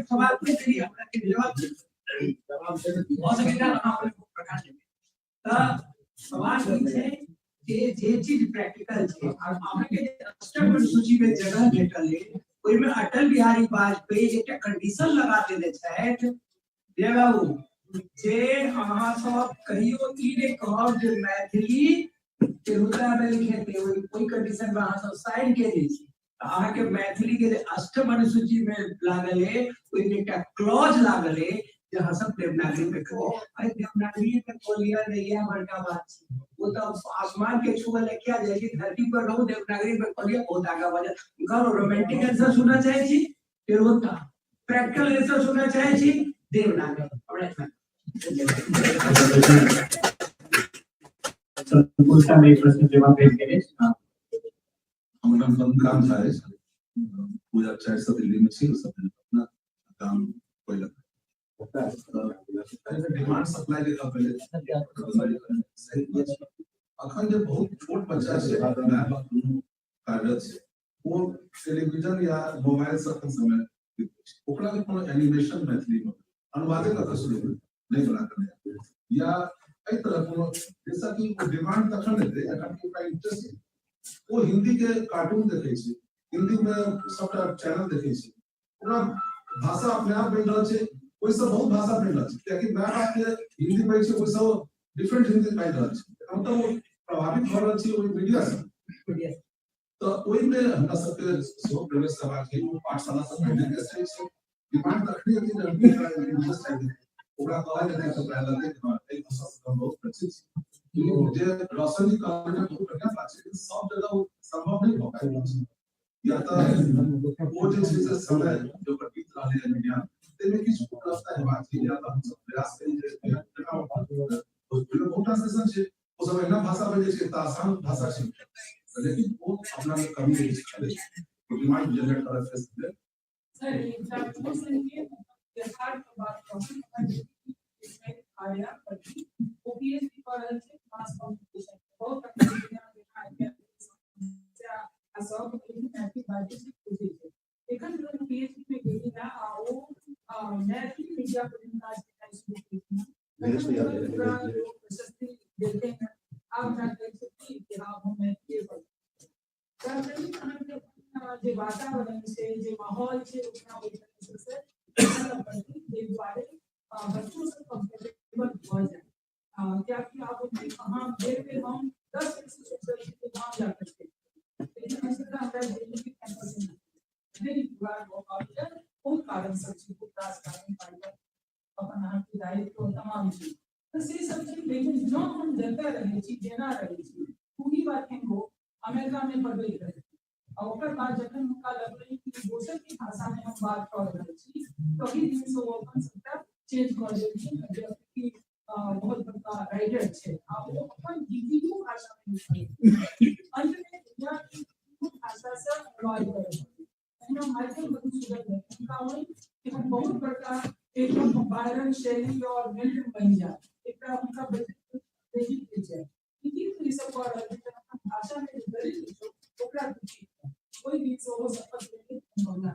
सवाल पूछि देलियै, हमरा के जवाब भऽ सकैत है अहाँ अपने प्रकाश देबै। तऽ सवाल ई छै जे जे चीज प्रैक्टिकल छै, आ अहाँके जे अष्टम अनुसूची में जगह भेटल है, ओहिमे अटल बिहारी वाजपेयी एकटा कंडीशन लगा देने छथि जे बाबू जे अहाँ सब कहियो ई नहि कहब जे मैथिली तिरहुता में लिखेतै, ओहि कंडीशन में अहाँ सब साइन के दै छी। अहाँके मैथिली के जे अष्टम अनुसूची में लागल है, ओहिमे एकटा क्लॉज लागल है जे अहाँ सब देवनागरी में करू। अरे देवनागरी में कऽ लिअ, नहि इएह बड़का बात छै, ओ तऽ आसमान के छुअल किया जाइ छै, धरती पर रहू देवनागरी में कऽ लिअ, बहुत आगाँ बढ़ जायत। हुनकर रोमांटिक आंसर सुनना चाहै छी तिरहुता, प्रैक्टिकल आंसर सुनना चाहै छी देवनागरी। हमरा संपूर्णता में प्रश्न जवाब भेज गेल अछि। हमर नाम चंद्रकांत झा अछि, 2004 से दिल्ली में छी, सब अपना काम पहिलक डिमांड सप्लाई के पहिले अखन जे बहुत छोट बच्चा छै, माय बाप दुनू कार्यरत छै, ओ टेलीविजन या मोबाइल से अखन समय ओकरा के कोनो एनिमेशन मैथिली में अनुवादे कतऽ शुरू भेल नहि बना के या एहि तरह कोनो, जैसा कि ओ डिमांड तखन हेतै जखन कि ओकरा इंटरेस्ट छै। ओ हिंदी के कार्टून देखै छै, हिंदी में सबटा चैनल देखै छै, ओकरा भाषा अपने आप बनि रहल छै, ओहिसँ बहुत भाषा बनि रहल छै, कियाकि माय बाप के हिंदी बाजै छै ओहिसँ डिफरेंट हिंदी बाजि रहल छै, मतलब ओ प्रभावित भऽ रहल छै ओहि मीडिया से। तऽ ओहिमे हमरा सबके सेहो प्रवेश करबाक चाही। ओ पाठशाला सब पहिने के सही छै, डिमांड तखने हेतै जखन इंटरेस्ट आबि जेतै, ओकरा कहल जेतै तऽ ओकरा लगतै कि हँ एहि भाषा से हम बहुत परिचित छी। जे रोशन जी कहलनि बहुत बढ़िआँ बात छै, लेकिन सब जगह ओ सम्भव नहि भऽ पाबि रहल छै, या तऽ ओ जे छै से समय जे ओकर बीत रहलै है मीडिया ताहिमे किछु उपलब्धता हेबाक चाही, या तऽ हमसब प्रयास करी जे बहुत ट्रांसलेशन छै, ओ सब एहिना भाषा बजै छै, तऽ आसान भाषा छै, लेकिन ओ अपना में कमी अछि, डिमांड जनरेट करऽ के लेल। सर के यथार्थ बात कहू, आर्या पति ओ पीएचडी कऽ रहल छै मास कम्युनिकेशन, बहुत आ सब मैथिली बाजै छै, बुझै छै। एखन जखन पीएचडी में गेली ना आ ओ मैथिली मीडिया पर काज केनाइ शुरू केलखिन, पूरा लोक प्रशस्ति देलकै हँ, आब हमरा कहै छै कि हँ हम मैथिलीए पढ़ै। अहाँके जे वातावरण छै, जे माहौल छै, ओकरा ओहि तरह से ताहि दुआरे बच्चो सब कम्फर्टेबल भऽ जाए, कियाकि आब अहाँ बेर बेर हम 10 बेर से सोच रहल छी गाँव जा करके, लेकिन हमरा दिल्ली के कैंपस में नहीं पूरा भऽ पाबैए, बहुत कारण सब छै, बहुत रास कारण, अपन अहाँके दायित्व तमाम चीज, तऽ से सब छै। लेकिन जँ हम जतऽ रहै छी, जेना रहै छी, ओही बात हम अमेरिका में पढ़बैत रहै, आ ओकर बाद जखन हुनका लगलै कि दोसर के भाषा में हम बात कऽ रहल छी, तही दिन से ओ अपन सबटा चेंज कऽ देलखिन कि राइटर छै आ ओ अपन हिंदियो भाषा मे लिखै, अंत मे दुनिया के भाषा से अनुवाद करै। एहिना माइकल मधुसूदन हुनका होइ कि हम बहुत बड़का एकदम बायरन, शैली और मिल्टन बनि जाए, एकटा हुनका बेइज्जती जाए। लेकिन ई सब कऽ रहल छै अपन भाषा मे जे दलित छै ओकरा दुखी, ओहि दिन से ओहो सफल भेल संभावना।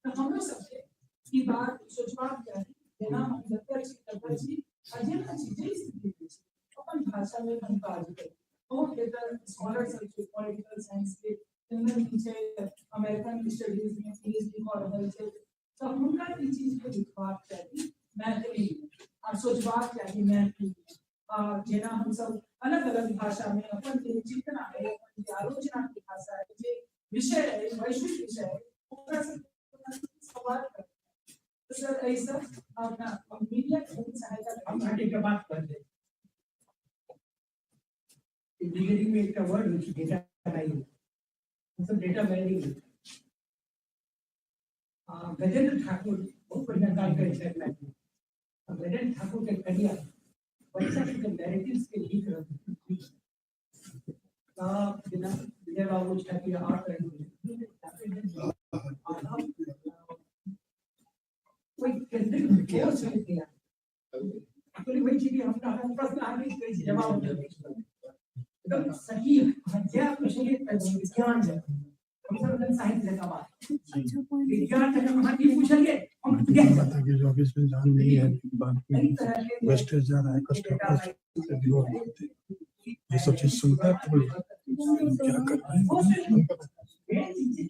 तऽ हमरो सबके ई बात सोचबाक चाही, जेना हम जतऽ छी ततऽ छी आ जेना छी जे स्थिति मे छी अपन भाषा मे हम काज करी। बहुत एकर स्कॉलर सब छै पॉलिटिकल साइंस के, चंदन जी छै अमेरिकन स्टडीज में पीएचडी कऽ रहल छै, तऽ हुनका ई चीज के लिखबाक चाही मैथिली मे आ सोचबाक चाही मैथिली मे। आ जेना हमसब अलग अलग भाषा में अपन जे चिंतना है, अपन जे आलोचना के भाषा है, जे विषय है, वैश्विक विषय है, ओकरा से संवाद कर। सर एहि सब अपना मीडिया के बहुत सहायता। हम अहाँके एकटा बात कहबै, इंजीनियरिंग में एकटा वर्ड होइ छै डेटा माइनिंग, हमसब डेटा माइनिंग। गजेंद्र ठाकुर बहुत बढ़िया काज करै छथि मैथिली। गजेंद्र ठाकुर के कनिया बच्चा सबके नैरेटिव्स के लिख रहल छथिन, जेना विजय बाबू छथि या आओर कोइ केंद्रित कोर्स होइते। एक्चुअली वही छै कि हमरा प्रश्न अहाँके कहै छी जवाब एकदम सही, अहाँ जएह पुछलियै विज्ञान जकाँ, हमसब एकदम साहित्य जकाँ बात, विज्ञान जकाँ अहाँ की पुछलियै हम माता की जो ऑफिस में जान नहीं है, बाद में वेस्टेज जा रहा है, कस्टमर ये सब चीज सुनता है तो क्या कर रहे हैं।